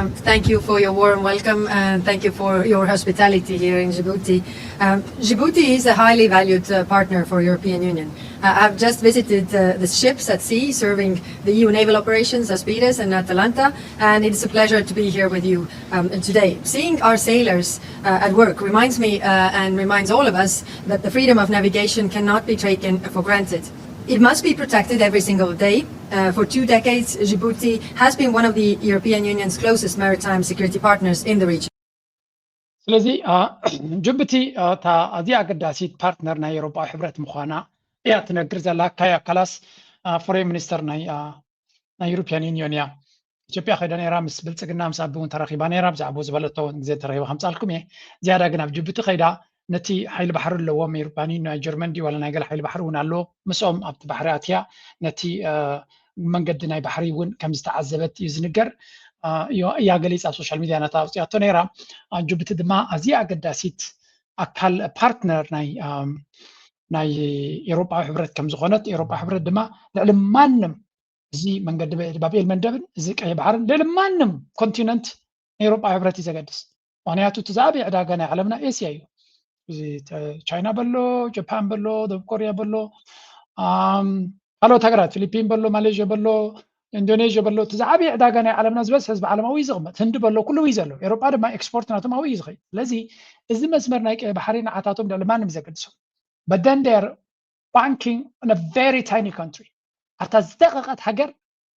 Um, thank you for your warm welcome and thank you for your hospitality here in Djibouti. Um, Djibouti is a highly valued uh, partner for European Union. Uh, I've just visited uh, the ships at sea serving the E U naval operations, Aspides and Atalanta, and it's a pleasure to be here with you um, today. Seeing our sailors uh, at work reminds me uh, and reminds all of us that the freedom of navigation cannot be taken for granted. It must be protected every single day. Uh, for two decades, Djibouti has been one of the European Union's closest maritime security partners in the region. ስለዚ ጅቡቲ እታ ኣዝያ ኣገዳሲት ፓርትነር ናይ ኤውሮጳዊ ሕብረት ምዃና እያ ትነግር ዘላ። ካያ ካላስ ፎሬን ሚኒስተር ናይ ናይ ዩሮፒያን ዩኒዮን እያ። ኢትዮጵያ ከይዳ ነይራ፣ ምስ ብልፅግና ምስ ኣቢ እውን ተራኺባ ነይራ። ብዛዕባኡ ዝበለቶ እውን ግዜ ተረኺባ ከምፃልኩም እየ። ዝያዳ ግን ኣብ ጅቡቲ ከይዳ ነቲ ሓይሊ ባሕሪ ኣለዎም፣ ኤውሮፓን ናይ ጀርመን ድዩ ዋላ ናይ ገለ ሓይሊ ባሕሪ እውን ኣለዎ። ምስኦም ኣብቲ ባሕሪ ኣትያ ነቲ መንገዲ ናይ ባሕሪ እውን ከም ዝተዓዘበት እዩ ዝንገር። እያ ገሊፃ ኣብ ሶሻል ሚድያ ነታ ኣውፅኣቶ ነይራ። ጅቡቲ ድማ ኣዝያ ኣገዳሲት ኣካል ፓርትነር ናይ ናይ ኤውሮጳዊ ሕብረት ከም ዝኾነት፣ ኤውሮጳ ሕብረት ድማ ልዕሊ ማንም እዚ መንገዲ ባብኤል መንደብን እዚ ቀይ ባሕርን ልዕሊ ማንም ኮንቲነንት ንኤውሮጳዊ ሕብረት እዩ ዘገድስ። ምክንያቱ እቲ ዝዓበየ ዕዳጋ ናይ ዓለምና ኤስያ እዩ። ቻይና በሎ፣ ጃፓን በሎ፣ ደቡብ ኮርያ በሎ፣ ካልኦት ሃገራት ፊሊፒን በሎ፣ ማሌዥያ በሎ፣ ኢንዶኔዥያ በሎ፣ እቲ ዝዓበየ ዕዳጋ ናይ ዓለምና ዝበዝሕ ህዝቢ ዓለም ኣብኡ እዩ ዝቕመጥ። ህንዲ በሎ፣ ኩሉ እዩ ዘሎ። ኤውሮጳ ድማ ኤክስፖርት ናቶም ኣብኡ እዩ ዝኸይድ። ስለዚ እዚ መስመር ናይ ቀይ ባሕሪ ንዓታቶም ልዕሊ ማንም እዩ ዘገድሶም። But then they're banking in a very tiny country. ኣብታ ዝደቀቀት ሃገር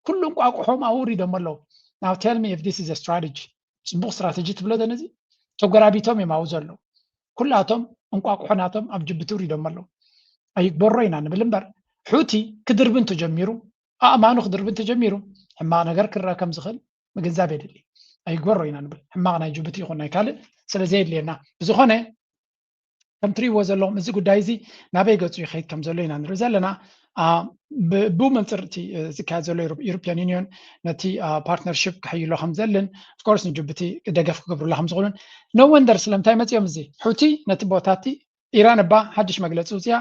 ኩሉ እንቋቁሖም ኣውሪዶም ኣለዉ። Now tell me if this is a strategy. ፅቡቅ ስትራተጂ ትብሎ ነዚ? ተጎራቢቶም እዮም ኣብኡ ዘለዉ። ኩላቶም እንቋቁሖ ናቶም ኣብ ጅቡቲ ውሪዶም ኣለዉ። ኣይግበሮ ኢና ንብል እምበር ሑቲ ክድርብን ተጀሚሩ፣ ኣእማኑ ክድርብን ተጀሚሩ ሕማቅ ነገር ክረአ ከም ዝኽእል ምግንዛብ የድሊ። ኣይግበሮ ኢና ንብል ሕማቅ ናይ ጅቡቲ ይኹን ናይ ካልእ ስለ ዘየድልየና። ብዝኾነ ከም ትሪእዎ ዘለኹም እዚ ጉዳይ እዚ ናበይ ገፁ ይኸይድ ከም ዘሎ ኢና ንርኢ ዘለና። ብመንፅር እቲ ዝካየድ ዘሎ ዩሮፒያን ዩኒዮን ነቲ ፓርትነርሽፕ ክሕይሎ ከም ዘልን ኦፍኮርስ ንጅቡቲ ደገፍ ክገብሩላ ከም ዝኽእሉን። No wonder ስለምንታይ መፂኦም እዚ ሑቲ ነቲ ቦታቲ ኢራን እባ ሓድሽ መግለፂ ውፅያ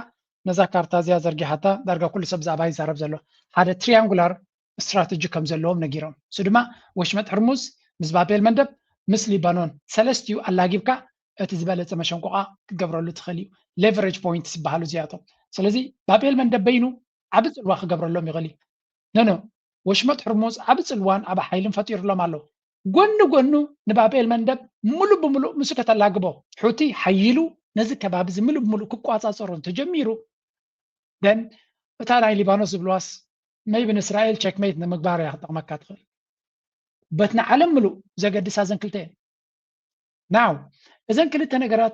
ነዛ ካርታ እዚኣ ዘርጊሓታ ዳርጋ ኩሉ ሰብ ብዛዕባ ይዛረብ ዘሎ ሓደ ትሪያንጉላር ስትራተጂ ከም ዘለዎም ነጊሮም። እሱ ድማ ወሽመጥ ሕርሙዝ ምስ ባቤል መንደብ ምስ ሊባኖን ሰለስቲኡ ኣላጊብካ እቲ ዝበለፀ መሸንቆቃ ክገብረሉ ትኽእል እዩ። ሌቨሬጅ ፖይንት ዝበሃሉ እዚኣቶም። ስለዚ ባቤል መንደብ በይኑ ዓቢ ፅልዋ ክገብረሎም ይኽእል እዩ። ኖኖ ወሽመጥ ሕርሙዝ ዓቢ ፅልዋን ዓቢ ሓይልን ፈጢሩሎም ኣሎ። ጎኒ ጎኑ ንባቤል መንደብ ሙሉእ ብሙሉእ ምስ ከተላግቦ ሑቲ ሓይሉ ነዚ ከባቢ እዚ ሙሉእ ብሙሉእ ክቋፃፀሮ እንተጀሚሩ then እታ ናይ ሊባኖስ ዝብልዋስ maybe ንእስራኤል ቸክሜት ንምግባር እያ ክጠቕመካ ትኽእል። But ንዓለም ሙሉእ ዘገድሳ እዘን ክልተ እየን። Now እዘን ክልተ ነገራት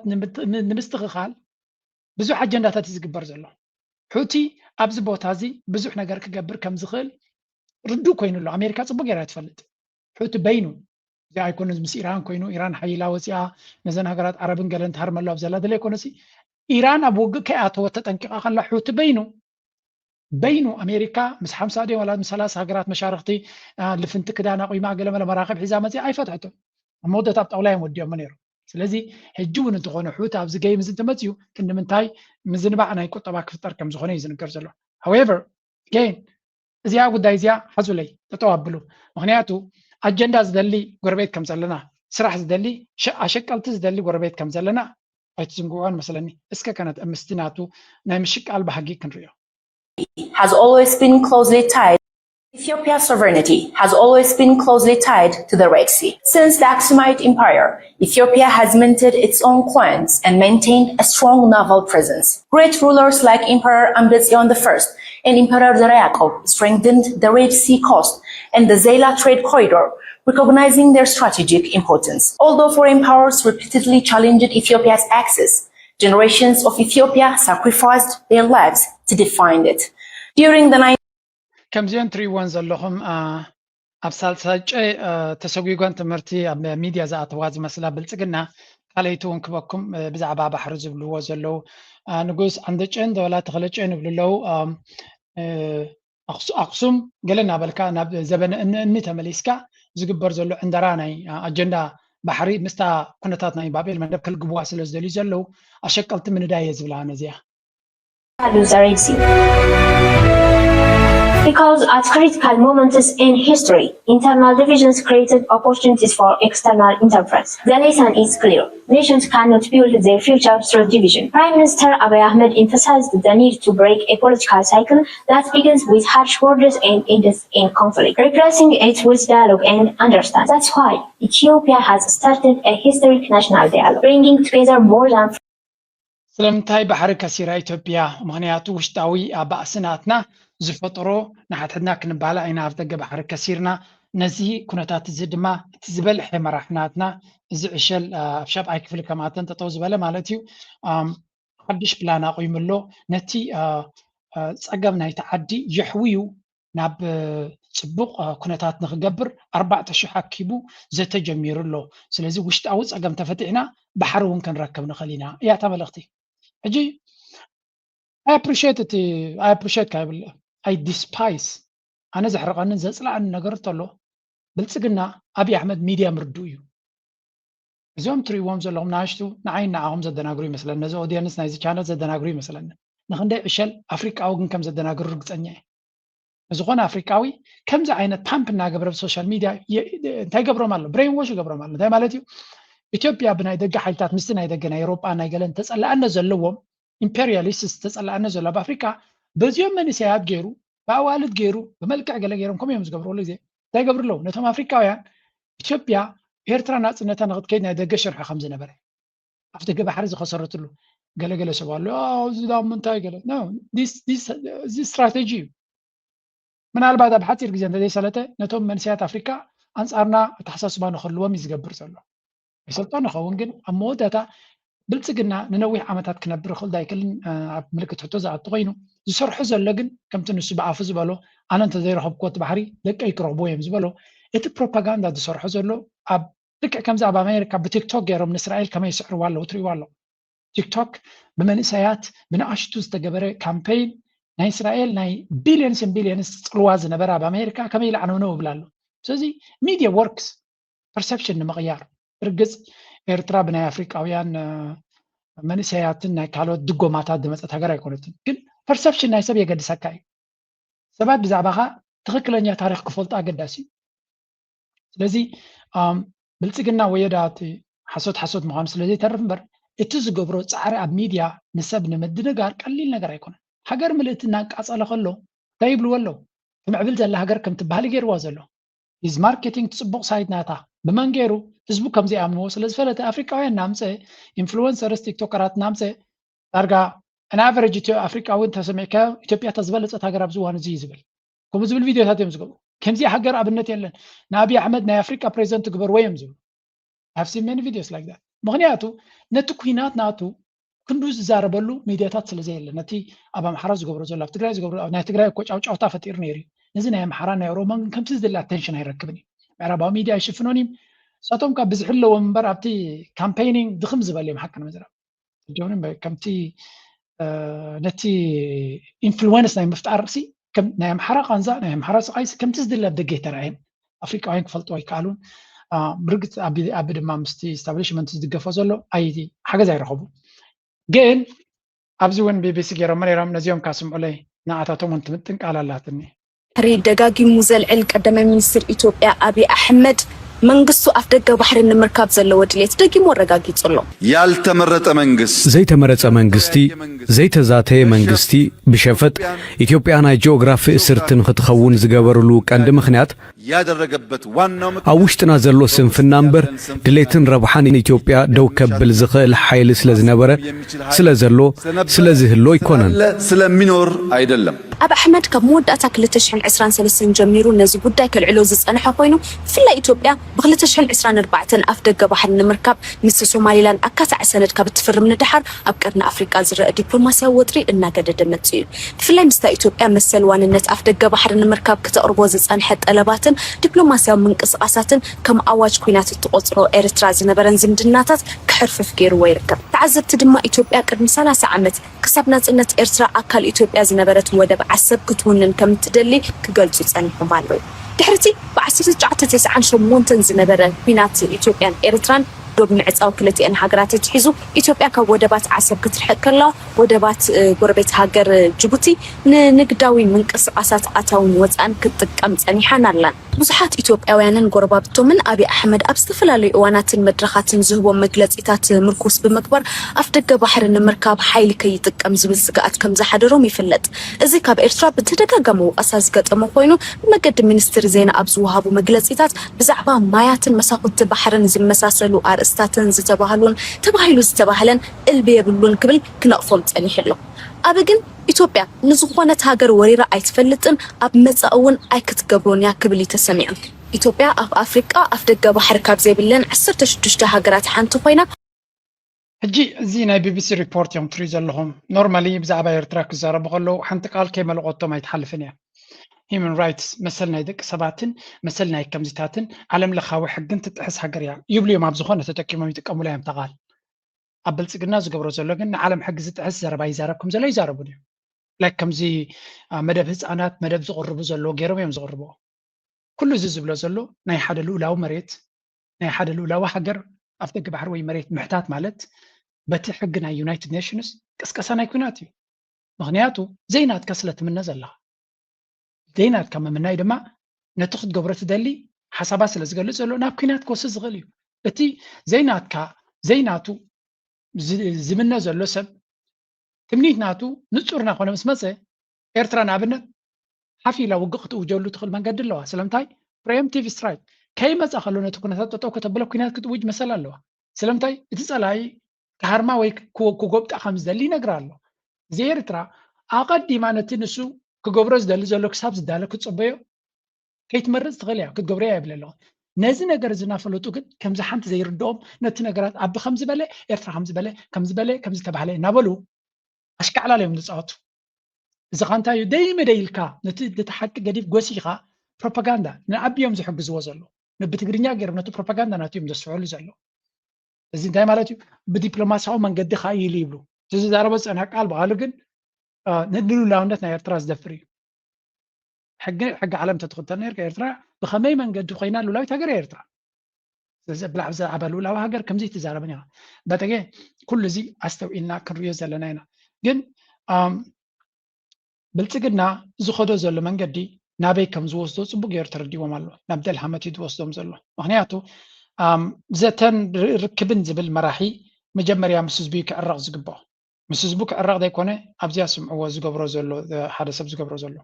ንምስትኽኻል ብዙሕ ኣጀንዳታት እዩ ዝግበር ዘሎ። ሑቲ ኣብዚ ቦታ እዚ ብዙሕ ነገር ክገብር ከም ዝኽእል ርዱእ ኮይኑ ኣሎ። ኣሜሪካ ፅቡቅ ገይራ ትፈልጥ። ሑቲ በይኑ እዚ ኣይኮነ ምስ ኢራን ኮይኑ ኢራን ሓይላ ወፂኣ ነዘን ሃገራት ዓረብን ገለን ትሃርመሉ ኣብ ዘላ ደለ ኣይኮነሲ ኢራን ኣብ ውግእ ከይኣተወት ተጠንቂቃ ከላ ሑቲ በይኑ በይኑ ኣሜሪካ ምስ ሓምሳ ድዮም ዋላ ምስ ሰላሳ ሃገራት መሻርክቲ ልፍንቲ ክዳን ኣቑማ ገለመለ መራኽብ ሒዛ መፅያ ኣይፈትሐቶ ኣብ መወዳእታ ኣብ ጣውላ እዮም ወዲኦሞ ነይሮም። ስለዚ ሕጂ እውን እንተኾነ ሑቲ ኣብዚ ገይም እዚ እንተመፅዩ ክንዲ ምንታይ ምዝንባዕ ናይ ቁጠባ ክፍጠር ከም ዝኾነ እዩ ዝንገር ዘሎ። However again እዚኣ ጉዳይ እዚኣ ሓዙለይ ጠጠው ኣብሉ። ምክንያቱ ኣጀንዳ ዝደሊ ጎረቤት ከም ዘለና፣ ስራሕ ዝደሊ ኣሸቀልቲ ዝደሊ ጎረቤት ከም ዘለና ኣይትዝንግዕዎን መስለኒ። እስከ ከነትእምስቲ ናቱ ናይ ምሽቃል ባህጊ ክንሪኦ። has always been closely tied Ethiopia's sovereignty has always been closely tied to the Red Sea. Since the Aksumite Empire, Ethiopia has minted its own coins and maintained a strong naval presence. Great rulers like Emperor Amdetsion the First and Emperor Zara Yaakov strengthened the Red Sea coast and the Zeila trade corridor, recognizing their strategic importance. Although foreign powers repeatedly challenged Ethiopia's access, generations of Ethiopia sacrificed their lives to defend it. During the ከምዚኦን ትሪእዎን ዘለኹም ኣብ ሳልሳይ ጨ ተሰጒጓን ትምህርቲ ኣብ ሚድያ ዝኣተዋ ዝመስላ ብልፅግና ካልኣይቲ እውን ክበኩም ብዛዕባ ባሕሪ ዝብልዎ ዘለዉ ንጉስ ዓንደጨን ደበላ ተኸለጨን ይብሉ ኣለዉ። ኣክሱም ገለ እናበልካ ናብ ዘበነ እኒ እኒ ተመሊስካ ዝግበር ዘሎ ዕንደራ ናይ ኣጀንዳ ባሕሪ ምስታ ኩነታት ናይ ባቤል መንደብ ከልግብዋ ስለ ዝደልዩ ዘለዉ ኣሸቀልቲ ምንዳይ እየ ዝብላ ነዚኣ። Lose the Red Sea. Because at critical moments in history, internal divisions created opportunities for external interference. The lesson is clear. Nations cannot build their future through division. Prime Minister Abiy Ahmed emphasized the need to break a political cycle that begins with harsh words and ends in conflict, replacing it with dialogue and understanding. That's why Ethiopia has started a historic national dialogue, bringing together more than ስለምንታይ ባሕሪ ከሲራ ኢትዮጵያ? ምኽንያቱ ውሽጣዊ ኣባእሲ ናትና ዝፈጥሮ ንሓድሕድና ክንባላዕ ኢና ኣብ ደገ ባሕሪ ከሲርና። ነዚ ኩነታት እዚ ድማ እቲ ዝበልሐ መራሕ ናትና እዚ ዕሸል ኣብ ሻብዓይ ክፍሊ ከምኣተን ጠጠው ዝበለ ማለት እዩ ሓድሽ ፕላን ኣቑይሙ ኣሎ። ነቲ ፀገም ናይቲ ዓዲ የሕውዩ ናብ ፅቡቕ ኩነታት ንክገብር ኣርባዕተ ሽሕ ኣኪቡ ዘተ ጀሚሩ ኣሎ። ስለዚ ውሽጣዊ ፀገም ተፈቲሕና ባሕሪ እውን ክንረክብ ንኽእል ኢና እያ እታ መልእኽቲ። ሕጂ I appreciate እቲ I appreciate ካ ይብል I despise ኣነ ዘሕርቐንን ዘፅላኣንን ነገር እንተሎ ብልፅግና ኣብይ ኣሕመድ ሚድያ ምርድኡ እዩ። እዚኦም ትሪእዎም ዘለኹም ንኣሽቱ ንዓይን ንዓኹም ዘደናግሩ ይመስለኒ። ነዚ ኦዲየንስ ናይዚ ቻነል ዘደናግሩ ይመስለኒ። ንክንደይ ዕሸል ኣፍሪቃዊ ግን ከም ዘደናግሩ ርግፀኛ እየ። ዝኾነ ኣፍሪቃዊ ከምዚ ዓይነት ፓምፕ እናገበረ ብሶሻል ሚድያ እንታይ ይገብሮም ኣሎ? ብሬን ዎሽ ይገብሮም ኣሎ። እንታይ ማለት እዩ? ኢትዮጵያ ብናይ ደገ ሓይልታት ምስቲ ናይ ደገ ናይ ኤሮጳ ናይ ገለን ተፀላእነት ዘለዎም ኢምፔሪያሊስት ተፀላእነት ዘሎ ኣብ ኣፍሪካ በዚኦም መንእሰያት ገይሩ ብኣዋልድ ገይሩ ብመልክዕ ገለ ገይሮም ከምኡ እዮም ዝገብሩ። ኩሉ ግዜ እንታይ ይገብሩ ኣለዉ? ነቶም ኣፍሪካውያን ኢትዮጵያ ኤርትራ ናፅነታ ንክትከይድ ናይ ደገ ሽርሒ ከም ዝነበረ ኣብ ደገ ባሕሪ ዝኸሰረትሉ ገለገለ ሰብ ኣሎ። እዚ ዳ ምንታይ ገለ እዚ ስትራቴጂ እዩ። ምናልባት ኣብ ሓፂር ግዜ እንተዘይሰለጠ ነቶም መንእሰያት ኣፍሪካ ኣንፃርና ኣተሓሳስባ ንክህልዎም እዩ ዝገብር ዘሎ። ይሰልጦ ንኸውን ግን ኣብ መወዳእታ ብልፅግና ንነዊሕ ዓመታት ክነብር ይኽእል ዶ ኣይክእልን ኣብ ምልክት ሕቶ ዝኣቱ ኮይኑ ዝሰርሖ ዘሎ ግን ከምቲ ንሱ ብኣፉ ዝበሎ ኣነ እንተዘይረኸብኩዎ እቲ ባሕሪ ደቀይ ክረኽብዎ እዮም ዝበሎ እቲ ፕሮፓጋንዳ ዝሰርሖ ዘሎ ኣብ ልክዕ ከምዚ ኣብ ኣሜሪካ ብቲክቶክ ገይሮም ንእስራኤል ከመይ ይስዕርዋ ኣለዉ ትሪእዋ ኣለዉ። ቲክቶክ ብመንእሰያት ብንኣሽቱ ዝተገበረ ካምፔይን ናይ እስራኤል ናይ ቢልዮንስን ቢልዮንስ ፅልዋ ዝነበረ ኣብ ኣሜሪካ ከመይ ኢሉ ዓነውነው ይብል ኣሎ። ስለዚ ሚድያ ወርክስ ፐርሰፕሽን ንምቕያር። ርግፅ ኤርትራ ብናይ ኣፍሪቃውያን መንእሰያትን ናይ ካልኦት ድጎማታት ዝመፀት ሃገር ኣይኮነትን። ግን ፐርሰፕሽን ናይ ሰብ የገድሰካ እዩ። ሰባት ብዛዕባኻ ትኽክለኛ ታሪኽ ክፈልጡ ኣገዳሲ እዩ። ስለዚ ብልፅግና ወየዳ እቲ ሓሶት ሓሶት ምዃኑ ስለዘይተርፍ እምበር እቲ ዝገብሮ ፃዕሪ ኣብ ሚድያ ንሰብ ንምድንጋር ቀሊል ነገር ኣይኮነን። ሃገር ምልእቲ እናቃፀለ ከሎ እንታይ ይብልዎ ኣለዉ? ትምዕብል ዘላ ሃገር ከም ትበሃል ገይርዋ ዘሎ is marketing እቲ ፅቡቕ ሳይድ ናታ ብመን ገይሩ ህዝቡ ከም ዘይኣምንዎ ስለ ዝፈለጠ ኣፍሪቃውያን እናምፀ ኢንፍሉወንሰርስ ቲክቶከራት እናምፀ ዳርጋ an average ኢትዮ ኣፍሪቃዊ እንተሰሚዕካዮ ኢትዮጵያ እታ ዝበለፀት ሃገር ኣብዚ እዋን እዚ እዩ ዝብል ከምኡ ዝብል ቪድዮታት እዮም ዝገብሩ። ከምዚ ሃገር ኣብነት የለን። ንኣብይ ኣሕመድ ናይ ኣፍሪቃ ፕሬዚደንት ግበርዎ እዮም ዝብሉ። I've seen many videos like that። ምኽንያቱ ነቲ ኩናት ናቱ ክንዱ ዝዛረበሉ ሚድያታት ስለ ዘየለ ነቲ ኣብ ኣምሓራ ዝገብሮ ዘሎ ኣብ ትግራይ ዝገብሮ ናይ ትግራይ እኮ ጫውጫውታ ፈጢሩ ነይሩ እዩ። ነዚ ናይ ኣምሓራ ናይ ኦሮሞን ግን ከምቲ ዝድለ ኣቴንሽን ኣይረክብን እዩ። ምዕራባዊ ሚድያ ኣይሽፍኖን እዩ። ንሳቶም ካብ ብዝሒ ኣለዎም እምበር ኣብቲ ካምፔይኒንግ ድኽም ዝበል እዮም ሓቂ ንምዝራብ ጆኒ ከምቲ ነቲ ኢንፍሉወንስ ናይ ምፍጣር ሲ ናይ ኣምሓራ ቃንዛ ናይ ኣምሓራ ስቃይ ከምቲ ዝድለ ኣብ ደገ ይተራእየን ኣፍሪቃውያን ክፈልጡ ኣይከኣሉን። ብርግፅ ኣቢ ድማ ምስቲ ስታብሊሽመንት ዝድገፎ ዘሎ ኣይ ሓገዝ ኣይረኸቡ። ግን ኣብዚ እውን ቢቢሲ ገይሮሞ ነይሮም ነዚኦም ካስምዑለይ ንኣታቶም እውን ትምጥን ቃል ኣላትኒ። ድሕሪ ደጋጊሙ ዘልዕል ቀዳማይ ሚኒስትር ኢትዮጵያ ኣብይ ኣሕመድ መንግስቱ ኣፍደገ ባሕሪ ንምርካብ ዘለዎ ድሌት ደጊሙ ኣረጋጊጹ ኣሎ። ያልተመረጠ መንግስት ዘይተመረጸ መንግስቲ ዘይተዛተየ መንግስቲ ብሸፈጥ ኢትዮጵያ ናይ ጂኦግራፊ እስርቲ ንኽትኸውን ዝገበርሉ ቀንዲ ምኽንያት ያደረገበት ዋናው ኣብ ውሽጥና ዘሎ ስንፍና እምበር ድሌትን ረብሓን ኢትዮጵያ ደው ከብል ዝኽእል ሓይሊ ስለ ዝነበረ ስለ ዘሎ ስለ ዝህሉ ኣይኮነን። ስለሚኖር አይደለም። ኣብ ኣሕመድ ካብ መወዳእታ ክልተ ሽሕን ዕስራን ሰለስተን ጀሚሩ ነዚ ጉዳይ ከልዕሎ ዝጸንሐ ኮይኑ ብፍላይ ኢትዮጵያ ብ2024 ኣፍ ደገ ባሕሪ ንምርካብ ምስ ሶማሊላንድ ኣካታዒ ሰነድ ካብ እትፍርም ንደሓር ኣብ ቀርኒ ኣፍሪቃ ዝረአ ዲፕሎማስያዊ ወጥሪ እናገደደ መጺኡ እዩ። ብፍላይ ምስታ ኢትዮጵያ መሰል ዋንነት ኣፍ ደገ ባሕሪ ንምርካብ ክተቕርቦ ዝጸንሐት ጠለባትን ዲፕሎማስያዊ ምንቅስቓሳትን ከም ኣዋጅ ኲናት እትቖጽሮ ኤርትራ ዝነበረን ዝምድናታት ክሕርፍፍ ገይርዎ ይርከብ። ተዓዘብቲ ድማ ኢትዮጵያ ቅድሚ ሰላሳ ዓመት ክሳብ ናጽነት ኤርትራ ኣካል ኢትዮጵያ ዝነበረት ወደብ ዓሰብ ክትውንን ከም እትደሊ ክገልጹ ጸኒሖም ኣለዉ። ድሕሪቲ ብ1998 ዝነበረ ኲናት ኢትዮጵያን ኤርትራን ዶብ ምዕጻው ክልቲኤን ሃገራት ኣትሒዙ፣ ኢትዮጵያ ካብ ወደባት ዓሰብ ክትርሕቅ ከላ፣ ወደባት፣ እ፣ ጎረቤት ሃገር ጅቡቲ ንንግዳዊ ምንቅስቃሳት ኣታውን ወጻእን ክትጥቀም ጸኒሓን ኣላን። ብዙሓት ኢትዮጵያውያንን ጎረባብቶምን ኣብይ ኣሕመድ ኣብ ዝተፈላለዩ እዋናትን መድረኻትን ዝህቦም መግለጺታት ምርኩስ ብምግባር፣ ኣፍደገ ባሕሪ ንምርካብ ሓይሊ ከይጥቀም ዝብል ስግኣት ከም ዝሓደሮም ይፍለጥ። እዚ ካብ ኤርትራ ብተደጋጋሚ ወቐሳ ዝገጠሞ ኮይኑ፣ ብመገዲ ሚኒስትሪ ዜና ኣብ ዝወሃቡ መግለጺታት፣ ብዛዕባ ማያትን መሳኹቲ ባሕርን ዝመሳሰሉ ኣርእስታትን ዝተባህሉን ተባሂሉ ዝተባህለን እልቢ የብሉን ክብል ክነቕፎም ጸኒሑ ኣሎ። ኣቢ ግን ኢትዮጵያ ንዝኾነት ሃገር ወሪራ ኣይትፈልጥን፣ ኣብ መጻኢ እውን ኣይክትገብሮን እያ ክብል እዩ ተሰሚዑ። ኢትዮጵያ ኣብ ኣፍሪቃ ኣፍደገ ባሕሪ ካብ ዘይብለን ዓሰርተ ሽዱሽተ ሃገራት ሓንቲ ኮይና፣ ሕጂ እዚ ናይ ቢቢሲ ሪፖርት እዮም ትሪኡ ዘለኹም። ኖርማሊ ብዛዕባ ኤርትራ ክዛረቡ ከለዉ ሓንቲ ቃል ከይመለቆቶም ኣይትሓልፍን እያ። ሂማን ራይትስ፣ መሰል ናይ ደቂ ሰባትን መሰል ናይ ከምዚታትን ዓለም ለኻዊ ሕግን ትጥሕስ ሃገር እያ ይብሉ እዮም። ኣብ ዝኾነ ተጠቂሞም ይጥቀሙላ እዮም እታ ቃል። ኣብ ብልጽግና ዝገብሮ ዘሎ ግን ንዓለም ሕጊ ዝጥሕስ ዘረባ ይዛረብ ከም ዘሎ ይዛረቡን እዮም። ላይክ ከምዚ አ፣ መደብ ህፃናት መደብ ዝቕርቡ ዘለዉ ገይሮም እዮም ዝቕርብዎ። ኩሉ እዚ ዝብሎ ዘሎ ናይ ሓደ ልኡላዊ መሬት ናይ ሓደ ልኡላዊ ሃገር ኣፍደገ ባሕሪ ወይ መሬት ምሕታት ማለት በቲ ሕጊ ናይ ዩናይትድ ኔሽንስ ቅስቀሳ ናይ ኲናት እዩ። ምኽንያቱ ዘይናትካ ስለ ትምነ ዘለኻ። ዘይናትካ ምምናይ ድማ ነቲ ክትገብሮ ትደሊ ሓሳባት ስለ ዝገልጽ ዘሎ ናብ ኲናት ክወስድ ዝኽእል እዩ። እቲ ዘይናትካ ዘይናቱ ዝ- ዝምነ ዘሎ ሰብ ትምኒት ናቱ ንጹር እናኾነ ምስ መጸ ኤርትራ ንኣብነት ሓፍ ኢላ ውግእ ክትእውጀሉ ትኽእል መንገዲ ኣለዋ። ስለምንታይ? ፕሪኤምፕቲቭ ስትራይክ ከይመጻ ከሎ ነቲ ኩነታት ጠጠው ከተብሎ ኲናት ክትእውጅ መሰል ኣለዋ። ስለምንታይ? እቲ ጸላኢ ክሃርማ ወይ ክጎብጣ ከም ዝደሊ ይነግራ ኣሎ። እዚ ኤርትራ ኣቐዲማ ነቲ ንሱ ክገብሮ ዝደሊ ዘሎ ክሳብ ዝዳለ ክትጸበዮ ከይትመርጽ ትኽእል እያ ክትገብርያ የብለ ኣለኹ። ነዚ ነገር እዚ እናፈለጡ ግን ከምዚ ሓንቲ ዘይርድኦም ነቲ ነገራት ኣቢ ከምዚ በለ ኤርትራ ከምዚ በለ ከምዚ በለ ከምዚ ተባህለ እናበሉ ኣሽካዕላል እዮም ዝፃወቱ። እዚ ኻ እንታይ እዩ ደይመ ደይልካ ነቲ ነቲ ሓቂ ገዲፍ ጎሲኻ ፕሮፓጋንዳ ንኣቢ እዮም ዝሕግዝዎ ዘሎ። ብትግርኛ ገይሮም ነቲ ፕሮፓጋንዳ ናቱ እዮም ዘስፍሕሉ ዘሎ። እዚ እንታይ ማለት እዩ? ብዲፕሎማሲያዊ መንገዲ ካ ኢሉ ይብሉ። እቲ ዝዛረቦ ዝፀንሐ ቃል ብቃሉ ግን ንልኡላውነት ናይ ኤርትራ ዝደፍር እዩ። ሕጊ ሕጊ ዓለም ተትኽተል ነርካ ኤርትራ ብኸመይ መንገዲ ኮይና ልኡላዊት ሃገር እያ ኤርትራ። ስለዚ ብላዕ ብዛዕባ ልኡላዊ ሃገር ከምዚ ትዛረብን ኢኻ። በተገ ኩሉ እዚ ኣስተውዒልና ክንሪዮ ዘለና ኢና። ግን ብልጽግና ዝኸዶ ዘሎ መንገዲ ናበይ ከም ዝወስዶ ጽቡቅ ገይሩ ተረዲዎም ኣሎ። ናብ ደልሃመት እዩ ዝወስዶም ዘሎ። ምክንያቱ ዘተን ርክብን ዝብል መራሒ መጀመርያ ምስ ህዝቢ ክዕረቕ ዝግብኦ። ምስ ህዝቡ ክዕረቕ ዘይኮነ ኣብዚኣ ስምዕዎ ዝገብሮ ዘሎ ሓደ ሰብ ዝገብሮ ዘሎ።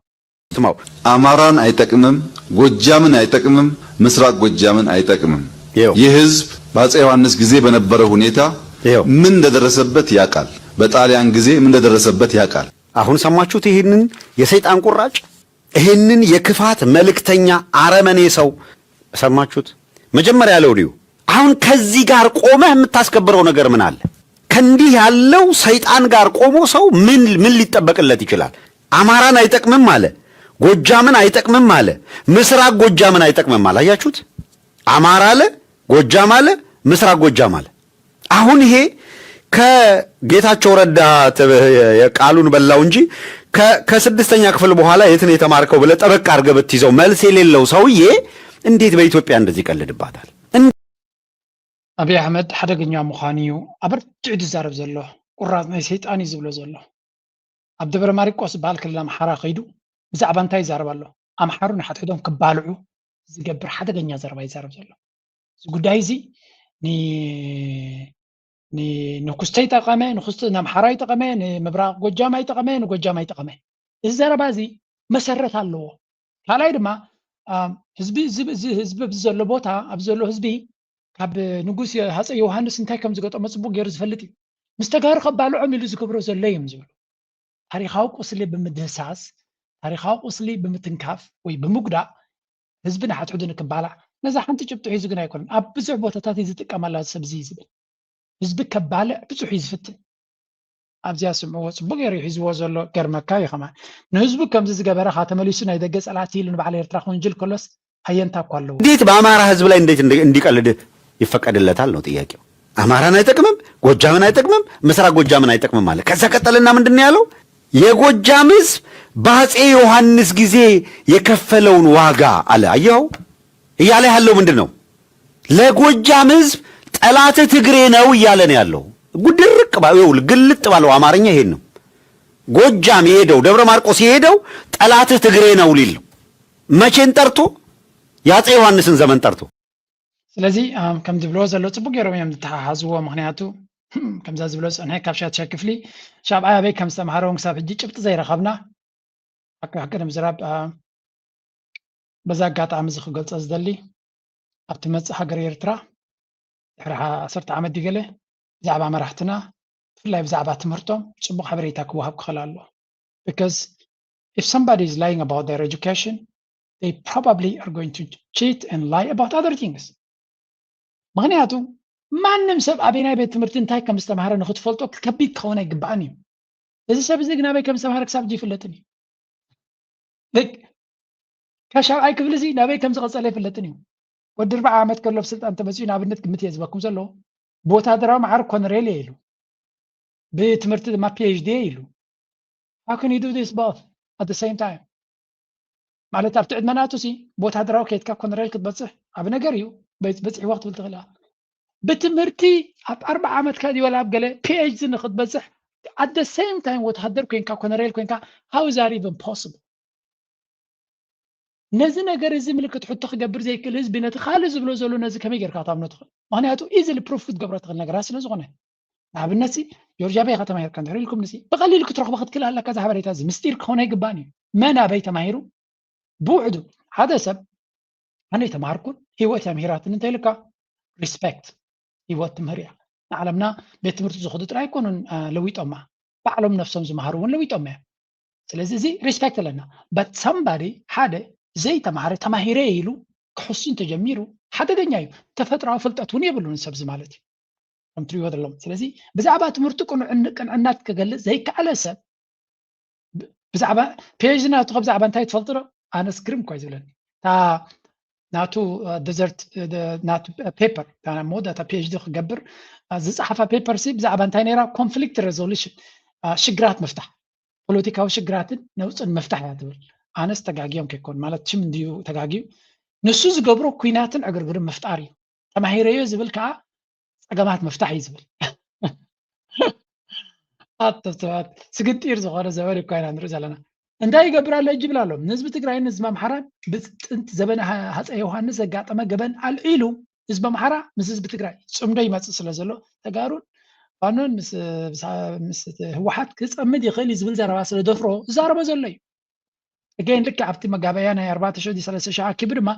ትማው ኣማራን ኣይጠቅምም፣ ጎጃምን ኣይጠቅምም፣ ምስራቅ ጎጃምን ኣይጠቅምም። ይህ ህዝብ በአጼ ዮሐንስ ጊዜ በነበረ ሁኔታ ምን እንደደረሰበት ያውቃል። በጣሊያን ጊዜ ምን እንደደረሰበት ያውቃል። አሁን ሰማችሁት? ይህንን የሰይጣን ቁራጭ፣ ይህንን የክፋት መልእክተኛ አረመኔ ሰው ሰማችሁት? መጀመሪያ ያለው ዲሁ አሁን ከዚህ ጋር ቆመህ የምታስከብረው ነገር ምን አለ? ከእንዲህ ያለው ሰይጣን ጋር ቆሞ ሰው ምን ምን ሊጠበቅለት ይችላል? አማራን አይጠቅምም አለ፣ ጎጃምን አይጠቅምም አለ፣ ምስራቅ ጎጃምን አይጠቅምም አለ። አያችሁት? አማራ አለ፣ ጎጃም አለ፣ ምስራቅ ጎጃም አለ። አሁን ይሄ ከጌታቸው ረዳ ቃሉን በላው እንጂ ከስድስተኛ ክፍል በኋላ የት ነው የተማርከው ብለህ ጠበቅ አድርገህ ብትይዘው መልስ የሌለው ሰውዬ እንዴት በኢትዮጵያ እንደዚህ ይቀልድባታል? ኣብይ ኣሕመድ ሓደገኛ ምዃኑ እዩ ኣበርቲዑ ዝዛረብ ዘሎ። ቁራፅ ናይ ሰይጣን እዩ ዝብሎ ዘሎ። ኣብ ደብረ ማርቆስ ዝበሃል ክልል ኣምሓራ ከይዱ ብዛዕባ እንታይ ይዛረብ ኣሎ? ኣምሓሩ ንሓድሕዶም ክባልዑ ዝገብር ሓደገኛ ዘረባ ይዛረብ ዘሎ። እዚ ጉዳይ እዚ ንኩስተ ይጠቐመ፣ ንኣምሓራ ይጠቐመ፣ ንምብራቕ ጎጃም ኣይጠቐመ፣ ንጎጃም ኣይጠቐመ። እዚ ዘረባ እዚ መሰረት ኣለዎ። ካልኣይ ድማ ህዝቢ ኣብዚ ዘሎ ቦታ ኣብዚ ዘሎ ህዝቢ ካብ ንጉስ ሃፀይ ዮሃንስ እንታይ ከም ዝገጠሞ ፅቡቅ ገይሩ ዝፈልጥ እዩ። ምስ ተጋሩ ከባልዖም ኢሉ ዝገብሮ ዘሎ እዮም ዝብሉ። ታሪካዊ ቁስሊ ብምድህሳስ፣ ታሪካዊ ቁስሊ ብምትንካፍ ወይ ብምጉዳእ ህዝቢ ንሓድሕዱ ንክባላዕ ነዛ ሓንቲ ጭብጢ ሒዙ ግን ኣይኮነን። ኣብ ብዙሕ ቦታታት እዩ ዝጥቀመላ እዚ ሰብ እዚ ዝብል ህዝቢ ከባልዕ ብዙሕ እዩ ዝፍትን። ኣብዚኣ ስምዕዎ፣ ጽቡቕ ገይሩ እዩ ሒዝዎ ዘሎ። ገርመካ እዩ ከማን። ንህዝቡ ከምዚ ዝገበረ ከኣ ተመሊሱ ናይ ደገ ጸላእቲ ኢሉ ንበዓል ኤርትራ ክውንጅል ከሎስ ኣየንታ እኮ ኣለዎ። እንዴት በአማራ ህዝብ ላይ እንዴት እንዲ- እንዲቀልድ ይፈቀድለታል ነው ጥያቄው። አማራን አይጠቅምም፣ ጎጃምን አይጠቅምም፣ ምስራቅ ጎጃምን አይጠቅምም አለ። ከዛ ቀጠልና ምንድን ነው ያለው? የጎጃም ህዝብ በአጼ ዮሐንስ ጊዜ የከፈለውን ዋጋ አለ። አየኸው እያለ ያለው ምንድን ነው? ለጎጃም ህዝብ ጠላት ትግሬ ነው እያለ ነው ያለው። ጉድርቅ ባ-፣ ይኸውልህ፣ ግልጥ ባለው አማርኛ ይሄን ነው። ጎጃም የሄደው፣ ደብረ ማርቆስ የሄደው ጠላት ትግሬ ነው ሊል ነው። መቼን ጠርቶ? የአፄ ዮሐንስን ዘመን ጠርቶ። ስለዚ፣ ኣም፣ ከም ዝብልዎ ዘሎ ጽቡቅ ገይሮም እዮም ዝተሓሓዝዎ። ምኽንያቱ፣ ከምዛ ዝብሎ ዝጸንሐ ካብ ሻድሻይ ክፍሊ ሻብዓይ ኣበይ ከም ዝተምሃረ እውን ክሳብ ሕጂ ጭብጢ ዘይረኸብና። ሓቂ፣ ሓቂ ንምዝራብ፣ ኣ፣ በዛ ኣጋጣሚ እዚ ክገልጾ ዝደሊ፣ ኣብቲ መጽእ ሃገር ኤርትራ ድሕሪ ሓ-፣ ዓሰርተ ዓመት ድዩ ገለ ብዛዕባ መራሕትና፣ ብፍላይ ብዛዕባ ትምህርቶም ጽቡቕ ሓበሬታ ክወሃብ ክኽእል ኣለዎ። Because if somebody is lying about their education, they probably are going to cheat and lie about other things. ምኽንያቱ ማንም ሰብ ኣበናይ ቤት ትምህርቲ እንታይ ከም ዝተምሃረ ንኽትፈልጦ ከቢድ ክኸውን ኣይግባእን እዩ። እዚ ሰብ እዚ ግን ኣበይ ከም ዝተምሃረ ክሳብ ሕጂ ኣይፍለጥን እዩ። ልክ ካብ ሻብዓይ ክፍሊ እዚ ናበይ ከም ዝቐጸለ ኣይፍለጥን እዩ። ወዲ ኣርብዓ ዓመት ከሎ ኣብ ስልጣን ተመጺኡ፣ ንኣብነት ግምት እየ ዝበኩም ዘሎ፣ ብወታደራዊ መዓርግ ኮነሬል እየ ኢሉ፣ ብትምህርቲ ድማ ፒ ኤች ዲ እየ ኢሉ። How can you do this both at the same time? ማለት ኣብቲ ዕድመ ናቱ ሲ ብወታደራዊ ከይድካ ኮነሬል ክትበጽሕ ኣብ ነገር እዩ፣ በ-፣ በጺሕዎ ክትብል ትኽእል ኢኻ። ብትምህርቲ ኣብ ኣርብዓ ዓመትካ ድዩ ወላ ኣብ ገለ ፒ ኤች ዲ ንክትበጽሕ፣ at the same time ወተሃደር ኮይንካ፣ ኮነሬል ኮይንካ፣ how is that even possible? ነዚ ነገር እዚ ምልክት ሕቶ ክገብር ዘይክእል ህዝቢ ነቲ ካልእ ዝብሎ ዘሎ ነዚ ከመይ ጌርካ ታምኖ ትኽእል? ምኽንያቱ ኢዝሊ ፕሩፍ ክትገብሮ ትኽእል ነገራት ስለ ዝኾነ። ንኣብነት ሲ ጆርጅ ኣበይ ኢኻ ተማሂርካ እንድሕር ኢልኩም ንሲ ብቐሊሉ ክትረኽቦ ክትክእል ኣለካ። እዚ ሓበሬታ እዚ ምስጢር ክኸውን ኣይግባእን እዩ። መን ኣበይ ተማሂሩ? ብውሕዱ ሓደ ሰብ ኣነ ኣይተማሃርኩን፣ ህይወት እያ ምሂራትኒ እንተኢልካ፣ ሪስፔክት። ህይወት ትምህር እያ። ንዓለምና ቤት ትምህርቲ ዝኸዱ ጥራይ ኣይኮኑን፣ አ፣ ለዊጦማ። ባዕሎም ነፍሶም ዝመሃሩ እውን ለዊጦም እዮም። ስለዚ እዚ ሪስፔክት ኣለና። But somebody ሓደ ዘይተማሃረ ተማሂረ ኢሉ ክሕሱ እንተጀሚሩ ሓደገኛ እዩ። ተፈጥሮኣዊ ፍልጠት እውን የብሉን ሰብ እዚ ማለት እዩ። ከም ትሪእዎ ዘለኹም። ስለዚ ብዛዕባ ትምህርቲ ቅኑዕን-፣ ቅንዕናት ክገልጽ ዘይከኣለ ሰብ ብ-፣ ብዛዕባ ፒ ኤች ዲ ናቱ ካብ ብዛዕባ እንታይ ትፈልጡ ዶ? ኣነስ ግርም እኳ እዩ ዝብለኒ። እታ ናቱ፣ እ፣ ደዘርት፣ እ፣ ደ-፣ ናቱ ፔፐር፣ እታ መወዳእታ ፒ ኤች ዲ ክገብር፣ እ፣ ዝጸሓፋ ፔፐር ሲ ብዛዕባ እንታይ ነይራ? ኮንፍሊክት ሬዞሉሽን፣ እ፣ ሽግራት ምፍታሕ፣ ፖለቲካዊ ሽግራትን ነውጽን ምፍታሕ እያ ትብል። ኣነስ ተጋግዮም ከይኮን፣ ማለት ሽም እንድዩ ተጋግዩ። ንሱ ዝገብሮ ኲናትን ዕግርግርን ምፍጣር እዩ። ተማሂረዮ ዝብል ከኣ ጸገማት ምፍታሕ እዩ ዝብል። ኣቶ ሰባት፣ ስግጢር ዝኾነ ዘመን እኳ ኢና ንርኢ ዘለና። እንታይ ይገብር ኣሎ ሕጂ ይብል ኣሎ። ንህዝቢ ትግራይን ንህዝቢ ኣምሓራን ብጥንቲ ዘበነ ሃ-፣ ሃፀይ ዮሃንስ ዘጋጠመ ገበን ኣልዒሉ ህዝቢ ኣምሓራ ምስ ህዝቢ ትግራይ ጽምዶ ይመጽእ ስለ ዘሎ፣ ተጋሩን ፋኖን ምስ፣ ምስ፣ ምስ ህወሓት ክጸምድ ይኽእል እዩ ዝብል ዘረባ ስለ ደፍሮ ዝዛረቦ ዘሎ እዩ። እገን ልክዕ ኣብቲ መጋበያ ናይ ኣርባዕተ ሺሕ ድዩ ሰለስተ ሺሕ ኣኪቡ ድማ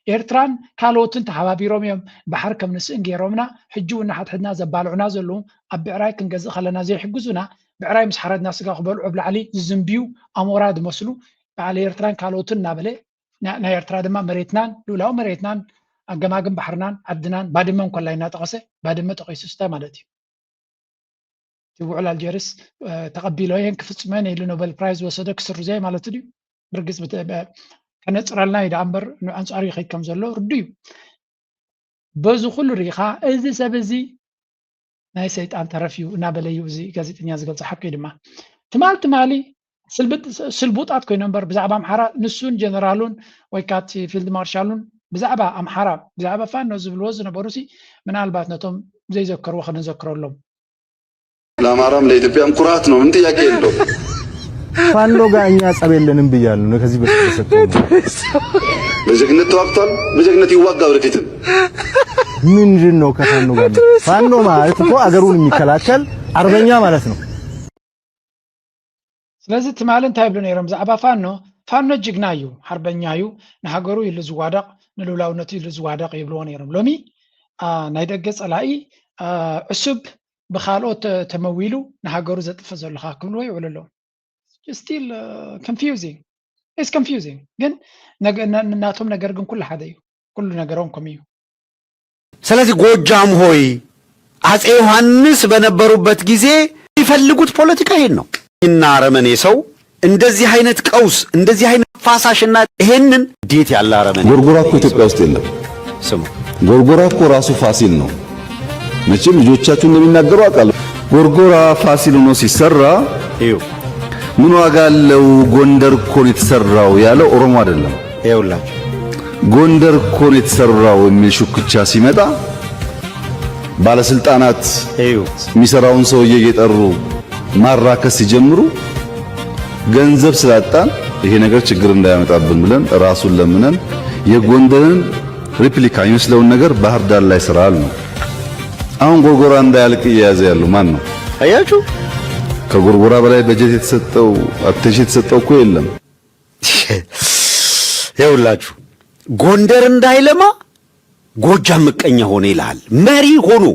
ኤርትራን ካልኦትን ተሓባቢሮም እዮም ባሕሪ ከም ንስእን ገይሮምና፣ ሕጂ እውን ንሓድሕድና ዘባልዑና ዘለዉ፣ ኣብ ብዕራይ ክንገዝእ ከለና ዘይሕግዙና፣ ብዕራይ ምስ ሓረድና ስጋ ክበልዑ ኣብ ላዕሊ ዝዝንብዩ ኣሞራ ዝመስሉ በዓል ኤርትራን ካልኦትን እናበለ ና-፣ ናይ ኤርትራ ድማ መሬትናን ልኡላዊ መሬትናን ኣገማግም ባሕርናን ዓድናን ባድመ እንኮላይ እናጠቐሰ ባድመ ጠቒሱ ስታይ ማለት እዩ። እቲ ውዕል ኣልጀርስ፣ እ፣ ተቐቢሎ እየን ክፍጽሞ እየን ኢሉ ኖበል ፕራይዝ ዝወሰደ ክስርዞ እየ ማለቱ ድዩ? ብርግጽ ብተ-፣ በ-፣ ከነጽረልና እዩ ደኣ እምበር ንኣንጻሩ ይኸይድ ከም ዘሎ ርዱእ እዩ። በዚ ኩሉ ርኢኻ እዚ ሰብ እዚ ናይ ሰይጣን ተረፍ እዩ እናበለ እዩ እዚ ጋዜጠኛ ዝገልጾ። ሓቂ እዩ ድማ። ትማል ትማሊ ስልብጥ-፣ ስልቡጣት ኮይኖም እምበር ብዛዕባ ኣምሓራ ንሱን ጀነራሉን ወይ ከዓ እቲ ፊልድ ማርሻሉን ብዛዕባ ኣምሓራ፣ ብዛዕባ ፋኖ ዝብልዎ ዝነበሩ ሲ ምናልባት ነቶም ዘይዘከርዎ ከነዘክረሎም። ለአማራም ለኢትዮጵያም ኩራት ነው። ምን ጥያቄ የለው። ፋኖ ጋር እኛ ጸብ የለንም ብያለሁ ነው ከዚህ በፊት በሰጠው ነው። በጀግነት ተዋግቷል፣ በጀግነት ይዋጋ ወደፊትም። ምንድን ነው ከፋኖ ጋር? ፋኖ ማለት እኮ አገሩን የሚከላከል አርበኛ ማለት ነው። ስለዚ ትማሊ እንታይ ይብሉ ነይሮም ብዛዕባ ፋኖ? ፋኖ ጅግና እዩ፣ ሓርበኛ እዩ፣ ንሃገሩ ኢሉ ዝዋደቕ፣ ንልኡላውነቱ ኢሉ ዝዋደቕ ይብልዎ ነይሮም። ሎሚ፣ ኣ፣ ናይ ደገ ጸላኢ፣ ኣ፣ ዕሱብ ብኻልኦት ተ-፣ ተመዊሉ ንሃገሩ ዘጥፍእ ዘሎ ኸኣ ክብልዎ ይውዕሉ ኣለዉ። Still, እ፣ confusing. It's confusing. ግን ነገ-፣ ና-፣ ናቶም ነገር ግን ኩሉ ሓደ እዩ። ኩሉ ነገሮም ከምኡ እዩ። ስለዚህ ጎጃም ሆይ አጼ ዮሐንስ በነበሩበት ጊዜ የሚፈልጉት ፖለቲካ ይሄን ነው። እና አረመኔ ሰው እንደዚህ አይነት ቀውስ፣ እንደዚህ አይነት ፋሳሽና ይሄንን እንዴት ያለ አረመኔ። ጎርጎራ እኮ ኢትዮጵያ ውስጥ የለም። ስሙ ጎርጎራ እኮ ራሱ ፋሲል ነው። መቼም ልጆቻችሁ እንደሚናገሩ አውቃለሁ። ጎርጎራ ፋሲል ሆኖ ሲሰራ እዩ። ምን ዋጋ አለው? ጎንደር እኮ ነው የተሰራው ያለው ኦሮሞ አይደለም። ይኸውላችሁ ጎንደር እኮ ነው የተሰራው የሚል ሹክቻ ሲመጣ ባለስልጣናት እዩ። የሚሰራውን ሰውዬ እየጠሩ ማራከስ ሲጀምሩ ገንዘብ ስላጣን ይሄ ነገር ችግር እንዳያመጣብን ብለን ራሱን ለምነን የጎንደርን ሪፕሊካ የሚመስለውን ነገር ባህር ዳር ላይ ስራ አልነው። አሁን ጎርጎራ እንዳያልቅ እየያዘ ያለው ማን ነው? አያችሁ፣ ከጎርጎራ በላይ በጀት የተሰጠው አቴንሽን የተሰጠው እኮ የለም። ይኸውላችሁ፣ ጎንደር እንዳይለማ ጎጃም ምቀኛ ሆነ ይልሃል። መሪ ሆኖ